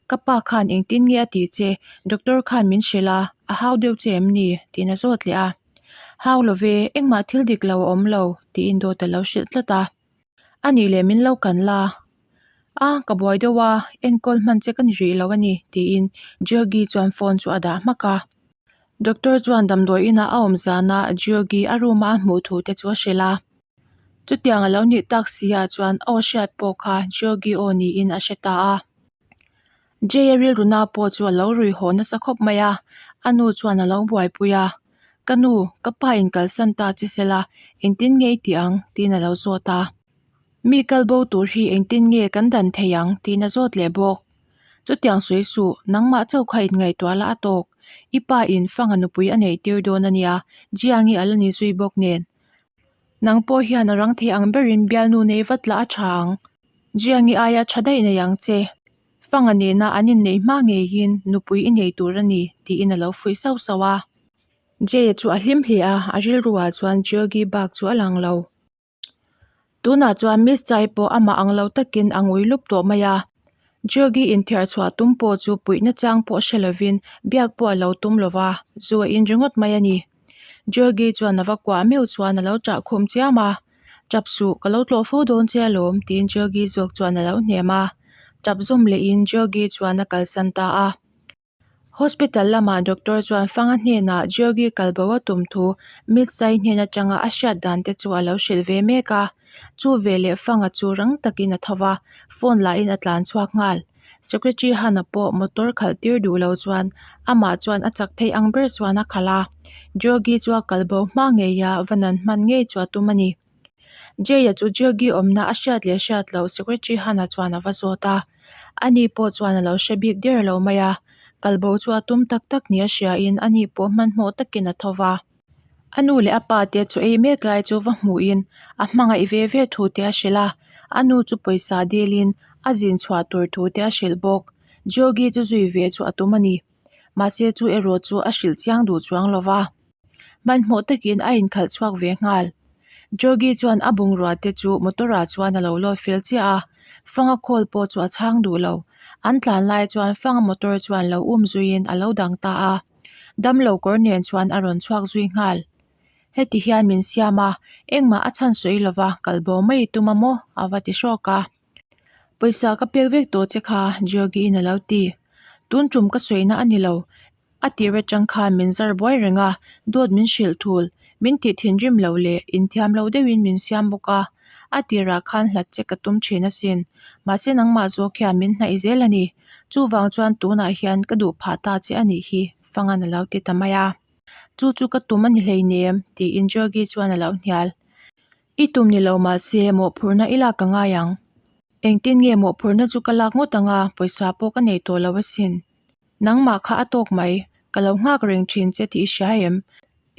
Ka pa khan engtin nge a tih che, doctor khan min hrilh a, a hau deuh che em ni? tiin a zawt leh a. Hau lo ve, engmah thil dik lo a awm lo, tiin dawt a lo hrilh tlat a. A nih leh min lo kan la. A, ka buai deuh a, enkawl hman che ka ni rih lo a ni, tiin Georgie chuan phone chu a dah hmak a. Doctor chuan damdawi inah a awm zana Georgie a room a a hmuh thu te chu a hrilh a. Chutiang a lo nih tak si ah chuan aw hriat pawh kha Georgie aw niin a hre ta a. Jay-a rilruna pawh chu a lo rui haw nasa khawp mai a, a nu chuan a lo buaipui a. Ka nu, ka pa in kalsan ta che sela, engtin nge i tih ang? tiin a lo zawt a. Mi kal bo tur hi engtin nge kan dan thei ang? tiin a zawt leh bawk. Chutiang sawi suh, nangmah chauh kha inngaihtuah la a tawk. I pa in fanga nupui a neih tir dawn a nia, Jiangi a la ni zui bawk nen. Nang pawh hian a rang thei ang berin bialnu nei vat la a tha ang. Jiangi aia tha daih nei ang che. Fanga nena an inneih hma ngeiin nupui i nei tur a ni, tiin a lo fuih sauh sauh a. Jay-a chu a hlim hle a, a rilruah chuan Georgie bak chu a lang lo. Tunah chuan Miss Chai pawh amah ang lo takin a ngui lup tawh mai a. Georgie inthiar chhuah tum pawh chu puihna chang pawh hre lovin biak pawh a lo tum lo va, zu a in ringawt mai a ni. Georgie chuan a va kuah meuh chuan a lo ṭah khum chiam a. Ṭap suh, ka lo tlawh fo dawn che alawm, tiin Georgie zawk chuan a lo hnem a. Ṭap zawm lehin Georgie chuan a kalsan ta a. Hospital lamah doctor chuan Fanga hnenah Georgie kalbo a tum thu Mitsai hnen atanga a hriat dan te chu a lo hrilh ve mek a. Chu veleh Fanga chu rang takin a tho va, phone lahin a tlan chhuak nghal. Secretary Hana pawh motor khalh tir duh lo chuan amah chuan a chak theih ang ber chuan a khalh a. Georgie chu a kalbo hma ngei a, va nan hman ngei chu a tum a ni. Jay-a chu Georgie awmna a hriat leh hriat loh Secretary Hana chuan a va zawt a. Ani pawh chuan a lo hre bik der lo mai a. Kalbo chu a tum tak tak nia hriain ani pawh hmanhmawh takin a tho va. A nu leh a pa te chu ei mek lai chu va hmuhin a hmangaih ve ve thu te a hrilh a, a nu chu pawisa dilin a zin chhuah tur thu te a hrilh bawk. Jogi chu zui ve chu a tum a ni. Mahse chu erawh chu a hrilh chiang duh chuang lo va. Hmanhmawh takin a inkhalh chhuak ve nghal. Jogi chuan a bungrua te chu motor ah chuan a lo load fel chiah a, Fanga call pawh chu a chhang duh lo. An tlan lai chuan Fanga motor chuan lo um zuiin a lo dang ta a. Damlo kawr nen chuan a rawn chhuak zui nghal. Heti hian min siam a, engmah a chhan sawi lova kal bo mai tum a maw? a va ti hrawk a. Pawisa ka pek vek tawh che kha, Jogi-in a lo ti. Tun tum ka sawina a ni lo. A tir atang khan min zar buai reng a, dawt min hrilh thul, min tih thinrim lo leh inthiam lo deuhin min siam bawk a. A tirah khan hlat che ka tum thin asin. Mahse nangmah zawk hian min hnaih zel a ni. Chuvang chuan tunah hian ka duh phah ta che a nih hi, Fangan a lo ti ta mai a. Chu chu ka tum a ni hleinem, tiin Jogi chuan a lo hnial. I tum ni lo mahse mawhphurhna i lak ka ngai ang. Engtin nge mawhphurhna chu ka lak ngawt ang a, pawisa pawh ka nei tawh lo asin. Nangmah kha a tawk mai, ka lo nghak reng thin che tih i hria em?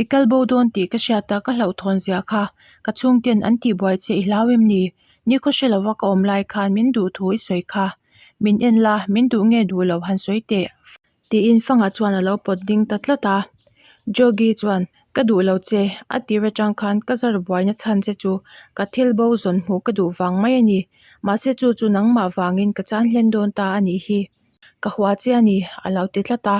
I kal bo dawn tih ka hriat a ka hlauhthawn zia kha ka chhungten an tihbuai che i hlau em ni? Nikhaw hre lova ka awm lai khan min duh thu i sawi kha. Min en la, min duh nge duh lo han sawi teh. Tiin Fanga chuan a lo pawt ding ta tlat a. Jogi chuan, Ka duh lo che, a tir atang khan ka zar buaina chhan che chu ka thil bo zawn hmuh ka duh vang mai a ni. Mahse chu chu nangmah vangin ka chan hlen dawn ta a nih hi. Ka hua che a ni, a lo ti tlat a.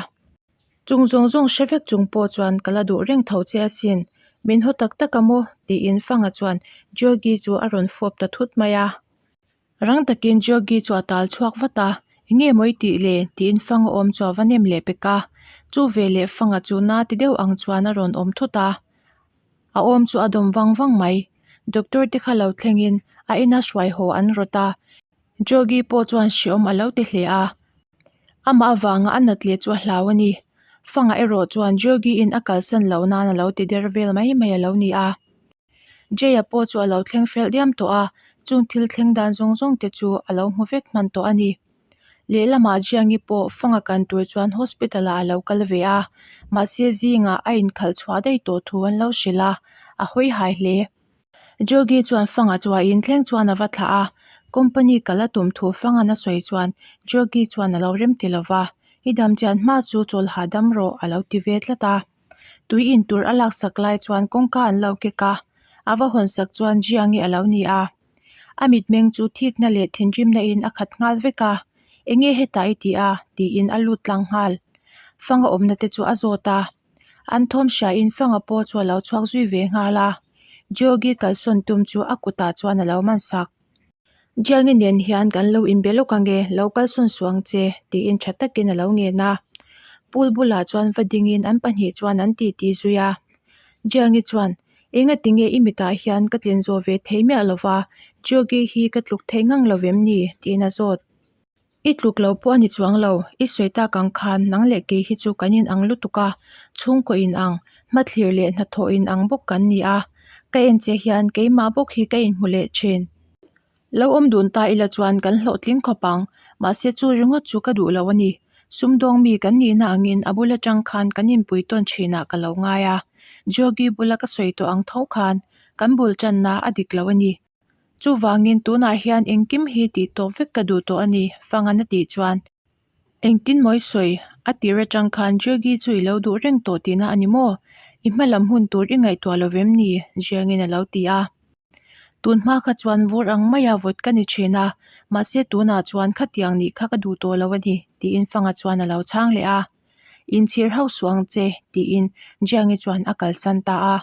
Chung zawng zawng hre vek chung pawh chuan ka la duh reng tho che asin. Min haw tak tak a maw? tiin Fanga chuan Jogi chu a rawn fawp ta thut mai a. Rang takin Jogi chu a tal chhuak vat a, Enge maw i tih le? tiin Fanga awm chu a va nem leh pek a. Chu veleh Fanga chu na ti deuh ang chuan a rawn awm thut a. A awm chu a dawm vang vang mai. Doctor te kha lo thlengin a ina hruai haw an rawt a. Jogi pawh chuan hreawm a lo ti hle a. Amah avanga a nat leh chu a hlau a ni. Fanga erawh chuan Jogi-in a kalsan loh nan a lo ti der vel mai mai a lo ni a. Jay-a pawh chu a lo thleng fel diam tawh a, chung thil thleng dan zawng zawng te chu a lo hmu vek hman tawh a ni. Lehlamah Jiangi pawh Fanga kan tur chuan hospital-ah a lo kal ve a, mahse zingah a inkhalh chhuah daih tawh thu an lo hrilh a, a hawi hai hle. Jogi chuan Fanga chu a inthleng chuan a va thlah a, company kal a tum thu Fanga'n a sawi chuan Jogi chuan a lo rem ti lo va, I dam chian hma chu chawl hahdam rawh a lo ti ve tlat a. Tui in tur a laksak lai chuan kawngka an lo kek a, a va hawnsak chuan Jiangi a lo ni a. A mitmeng chu thikna leh thinrimna in a khat nghal vek a, Enge hetah i tih a? tiin a lut tlang nghal. Fanga awmna te chu a zawt a. An thawm hriain Fanga pawh chu a lo chhuak zui ve nghal a, Georgie kalsawn tum chu a kutah chuan a lo man sak. Jiangi nen hian kan lo inbe lawk ange, lo kalsawn suh ang che, tiin tha takin a lo ngen a. Pool bulah chuan va dingin an pahnih chuan an titi zui a. Jiangi chuan, Engati nge i mitah hian ka tlin zawh ve thei miah lova, Georgie hi ka tluk thei ngang lo vem ni? tiin a zawt. I tluk lo pawh a ni chuang lo, i sawi tak ang khan nang leh kei hi chu kan inang lutuk a, chhungkaw inang, hmathlir leh hnathawh inang bawk kan ni a, ka en che hian keimah bawk hi ka inhmu leh thin. Lo awm dun ta ila chuan kan hlawhtling khawp ang, mahse chu ringawt chu ka duh lo a ni. Sumdawng mi kan nihna angin a bul atang khan kan inpui tawn thinah ka lo ngai a, Jogi bula ka sawi tawh ang tho khan kan bul tanna a dik lo a ni. Chuvangin tunah hian engkim hi tih tawp vek ka duh tawh a ni, Fangan a tih chuan. Engtin maw i sawi? A tir atang khan Jogi chu i lo duh reng tawh tihna a ni maw? I hma lam hun tur i ngaihtuah lo vem ni? Jiangin a lo ti a. Tun hma kha chuan vur ang maia vawt ka ni thin a, mahse tunah chuan khatiang nih kha ka duh tawh lo a ni, tiin Fanga chuan a lo chhang leh a. Inchhir hauh suh ang che, tiin Jiangi chuan a kalsan ta a.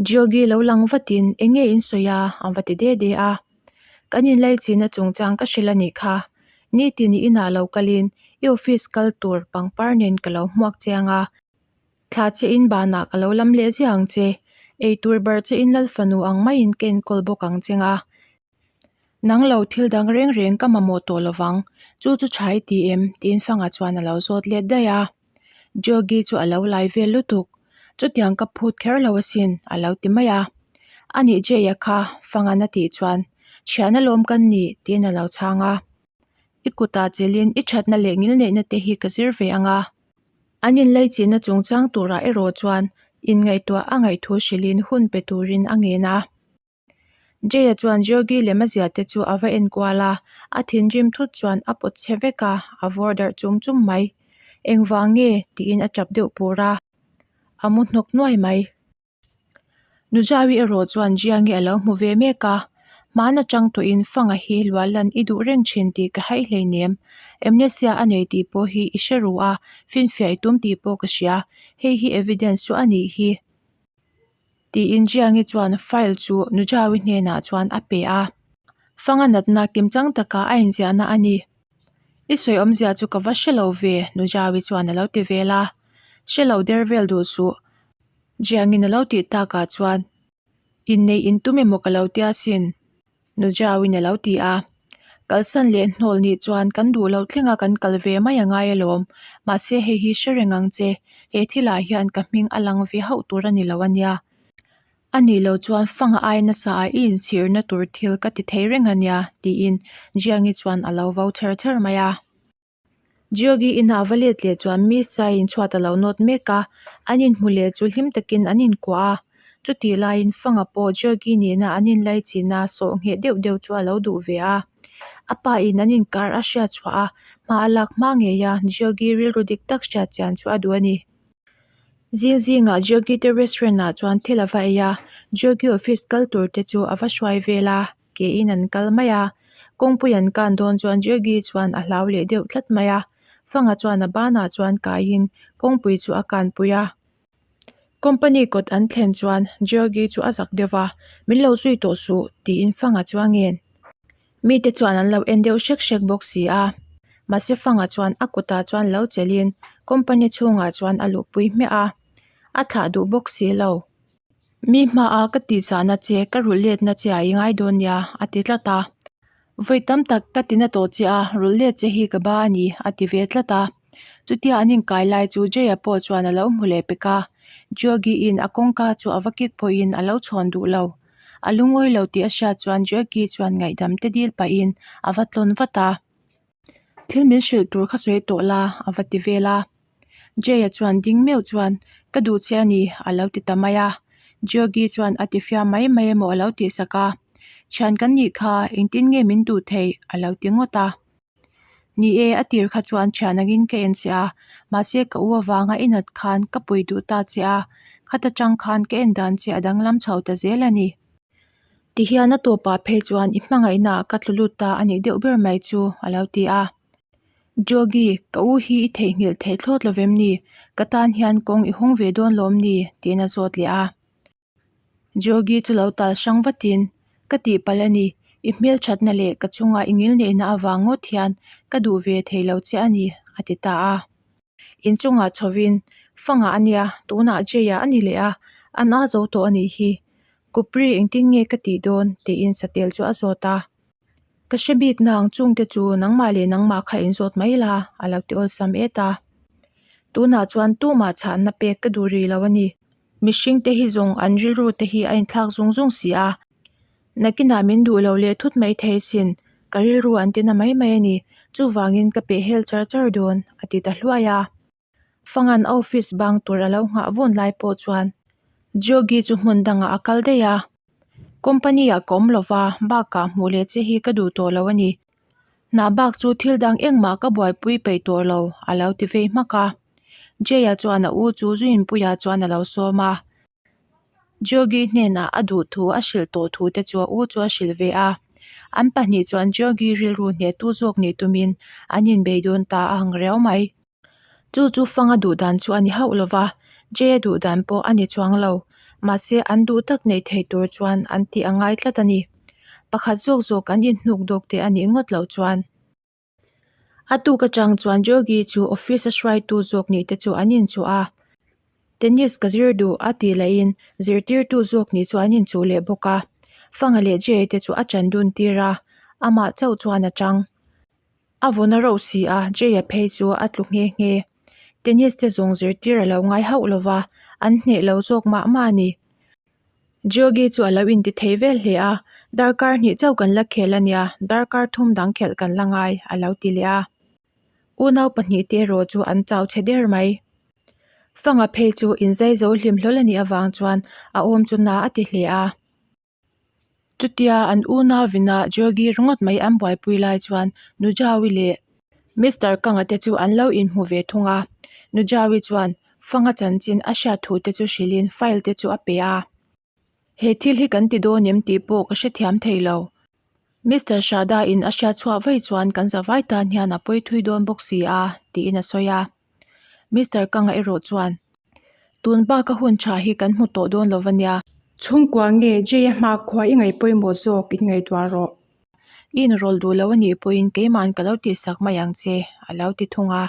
Jogi lo lang vatin eng nge in sawi a? an va ti de de a. Kan inlaichinna chungchang ka hrilh a nih kha. Nitin i inah lo kalin i office kal tur pangpar nen ka lo hmuak chiang a. Thla che in banah ka lo lam leh ziah ang che. Eitur bar che in lal fanu ang maiin ka enkawl bawk ang che nga. Nang lo thil dang reng reng ka mamawh tawh lo vang, chu chu tha i ti em? tiin Fanga chuan a lo zawt let daih a. Jogi chu a lo lai vel lutuk, chutiang ka phut kher lo asin a lo ti mai a. Anih Jay-a kha Fanga'n a tih chuan, Thian alawm kan nih tiin a lo chhang a. I kutah chelin i thatna leh ngilneihna te hi ka zir ve ang a. An inleichihna chungchang turah erawh chuan inngaihtuah a ngaihthu hrilhin hun pe turin a ngen a. Jay-a chuan Georgi lem a zia te chu a va enkual a, a thinrim thut chuan a pawt chhe vek a, a vawr darh chum chum mai. Engvang nge? tiin a tap deuh pur a, a mu hnawk nuai mai. Nujawi erawh chuan Jiangi a lo hmu ve mek a, Hmana chang tawhin Fanga hi luahlan i duh reng thin tih ka haih hleinem. Amnesia a nei tih pawh hi i hre ru a, finfiah i tum tih pawh ka hria. Hei hi evidence chu a nih hi. Tiin Jiangi chuan file chu Nujawi hnenah chuan a pe a. Fanga natna kimchang taka a inziahna a ni. I sawi awmzia chu ka va hre lo ve, Nujawi chuan a lo ti vel a. Hre lo der vel duh suh. Jiangin a lo tih takah chuan, Inneih in tum emaw ka lo tia sin? Nujawiin a lo ti a. Kalsan leh hnawl nih chuan kan duh loh thlenga kan kal ve mai a ngai alawm. Mahse hei hi hre reng ang che, he thilah hian ka hming a lang ve hauh tur a ni lo a nia. A nih loh chuan fanga ai nasa ah i inchhirna tur thil ka ti thei reng a nia, tiin Jiangi chuan a lo vo chher chher mai a. Georgi inah va let leh chuan Miss Chaiin chhuat a lo nawt mek a, an inhmu leh chu hlim takin an inkuah a. Chutih laiin Fanga pawh Georgi nena an inlaichina sawh ngheh deuh deuh chu a lo duh ve a. A pa in an inkar a hriat chhuah a, hma a lak hma ngei a, Georgi rilru dik tak hriat chian chu a duh a ni. Zing zingah Georgi te restaurant ah chuan thil a va ei a, Georgi office kal tur te chu a va hruai vel a. Ke in an kal mai a, kawngpui an kan dawn chuan Jaggi chuan a hlau leh deuh tlat mai a, Fanga chuan a banah chuan kaiin kawngpui chu a kanpui a. Company kawt an thlen chuan Jaggi chu a zak deuh va, Min lo zui tawh suh tiin Fanga chu a ngen. Mite chuan an lo en deuh hrek hrek bawk si a, mahse Fanga chuan a kutah chuan lo chelhin company chhungah chuan a luhpui hmiah a, a thlah duh bawk si lo. Mi hmaah ka tihzahna che, ka rulh letna che ah i ngai dawn nia, a ti tlat a. Vawi tam tak ka tina tawh che a, rulh let che hi ka ba a ni, a ti ve tlat a. Chutia an inkai lai chu Jay-a pawh chuan a lo hmu leh pek a. Georgie-in a kawngka chu a va kik pawhin a lo chhawn duh lo. A lungawi lo tih a hriat chuan Georgie chuan ngaihdam te dil pahin a va tlawn vat a. Thil min hrilh tur kha sawi tawh la, a va ti vel a. Jay-a chuan ding meuh chuan, Ka duh che a ni, a lo ti ta mai a. Georgie chuan a ti fiam mai mai emaw a lo tih sak a. Thian kan nih kha, engtin nge min duh theih? a lo ti ngawt a. Ni e, a tir kha chuan thian angin ka en che a, mahse ka u avanga i nat khan ka pui duh ta che a, khata tang khan ka en dan che a danglam chho ta zel a ni. Tihian a tawpah phei chuan i hmangaihna ah ka tlu lut ta a nih deuh ber mai chu, a lo ti a. Jogi, ka u hi i theihnghilh theih thlawt lo vem ni? Ka tan hian kawng i hawng ve dawn lawm ni? tiin a zawt leh a. Jogi chu lo tal hrang vatin, Ka tihpalh a ni, i hmelthatna leh ka chunga i ngilneihna avang ngawt hian ka duh ve thei lo che a ni, a ti ta a. Inchungah chhovin, Fangah a nia, tunah Jay-a a ni leh a, an a zo tawh a nih hi. Kupri engtin nge ka tih dawn? tiin satel chu a zawt a. Ka hre bik nang chungte chu nangmah leh nangmah kha inzawt mai la, a lo ti awlsam et a. Tunah chuan tumah chhahna pek ka duh rih lo a ni. Mihringte hi zawng an rilru te hi a inthlak zung zung si a. Nakinah min duh lo leh thut mai thei sin, ka rilru an ti na mai mai a ni, chuvangin ka peh hel char char dawn, a ti ta hluai a. Fangan a office bang tur a lo nghah vun lai pawh chuan Georgi chu hmun dangah a kal daih a, Company ah ka awm lova, bakah hmuh leh che hi ka duh tawh lo a ni. Hna bak chu thil dang engmah ka buaipui peih tawh lo, a lo ti vei hmak a. Jay-a chuan a u chu Zuinpuia chuan a lo sawm a. Georgi hnenah a duh thu a hrilh tawh thu te chu a u chu a hrilh ve a. An pahnih chuan Georgi rilru hnehtu zawk nih tumin an inbei dawn ta a ang riau mai. Chu chu Fanga duh dan chu a ni hauh lo va, Jay-a duh dan pawh a ni chuang lo. Mahse an duh tak neih theih tur chuan an tih a ngai tlat a ni. Pakhat zawk zawk an inhnuk dawk te a nih ngawt loh chuan. A tuk atang chuan Georgi chu office a hruaitu zawk nih te chu an inchuh a, Tennis ka zir duh a tih lahin zirtirtu zawk nih chu an inchuh leh bawk a, Fanga leh Jay te chu a chan dun tir a, amah chauh chuan a chang. A vun a rauh si a, Jay-a phei chu a tlu nghe nghe. Tennis te zawng zirtir a lo ngai hauh lo va, an hneh lo zawk mah mah a ni. Georgi chu a lo inti thei vel hle a, Darkar hnih chauh kan la khel a nia, darkar thum dang khelh kan la ngai, a lo ti leh a. Unau pahnihte erawh chu an chau chhe der mai. Fanga phei chu inzai zo hlim hlawl a nih avang chuan a awm chu na a ti hle a. Chutia an unauin a Jogi ringawt mai an buaipui lai chuan Nujawi leh Mister Kanga te chu an lo inhmu ve thung a. Nujawi chuan Fanga chanchin a hriat thu te chu hrilhin file te chu a pe a. He thil hi kan ti dawn em tih pawh ka hrethiam thei lo. Mister Shada in a hriat chhuah vaih chuan kan zavai tan hian a pawi thui dawn bawk si a, tiin a sawi a. Mister Kanga erawh chuan, Tun bak a hun tha hi kan hmu tawh dawn lo va nia. Chhungkua nge Jay-a hmakhua i ngaih pawimawh zawk in ngaihtuah rawh. I inrawl duh lo a nih pawhin keima'n ka lo tihsak mai ang che, a lo ti thung a.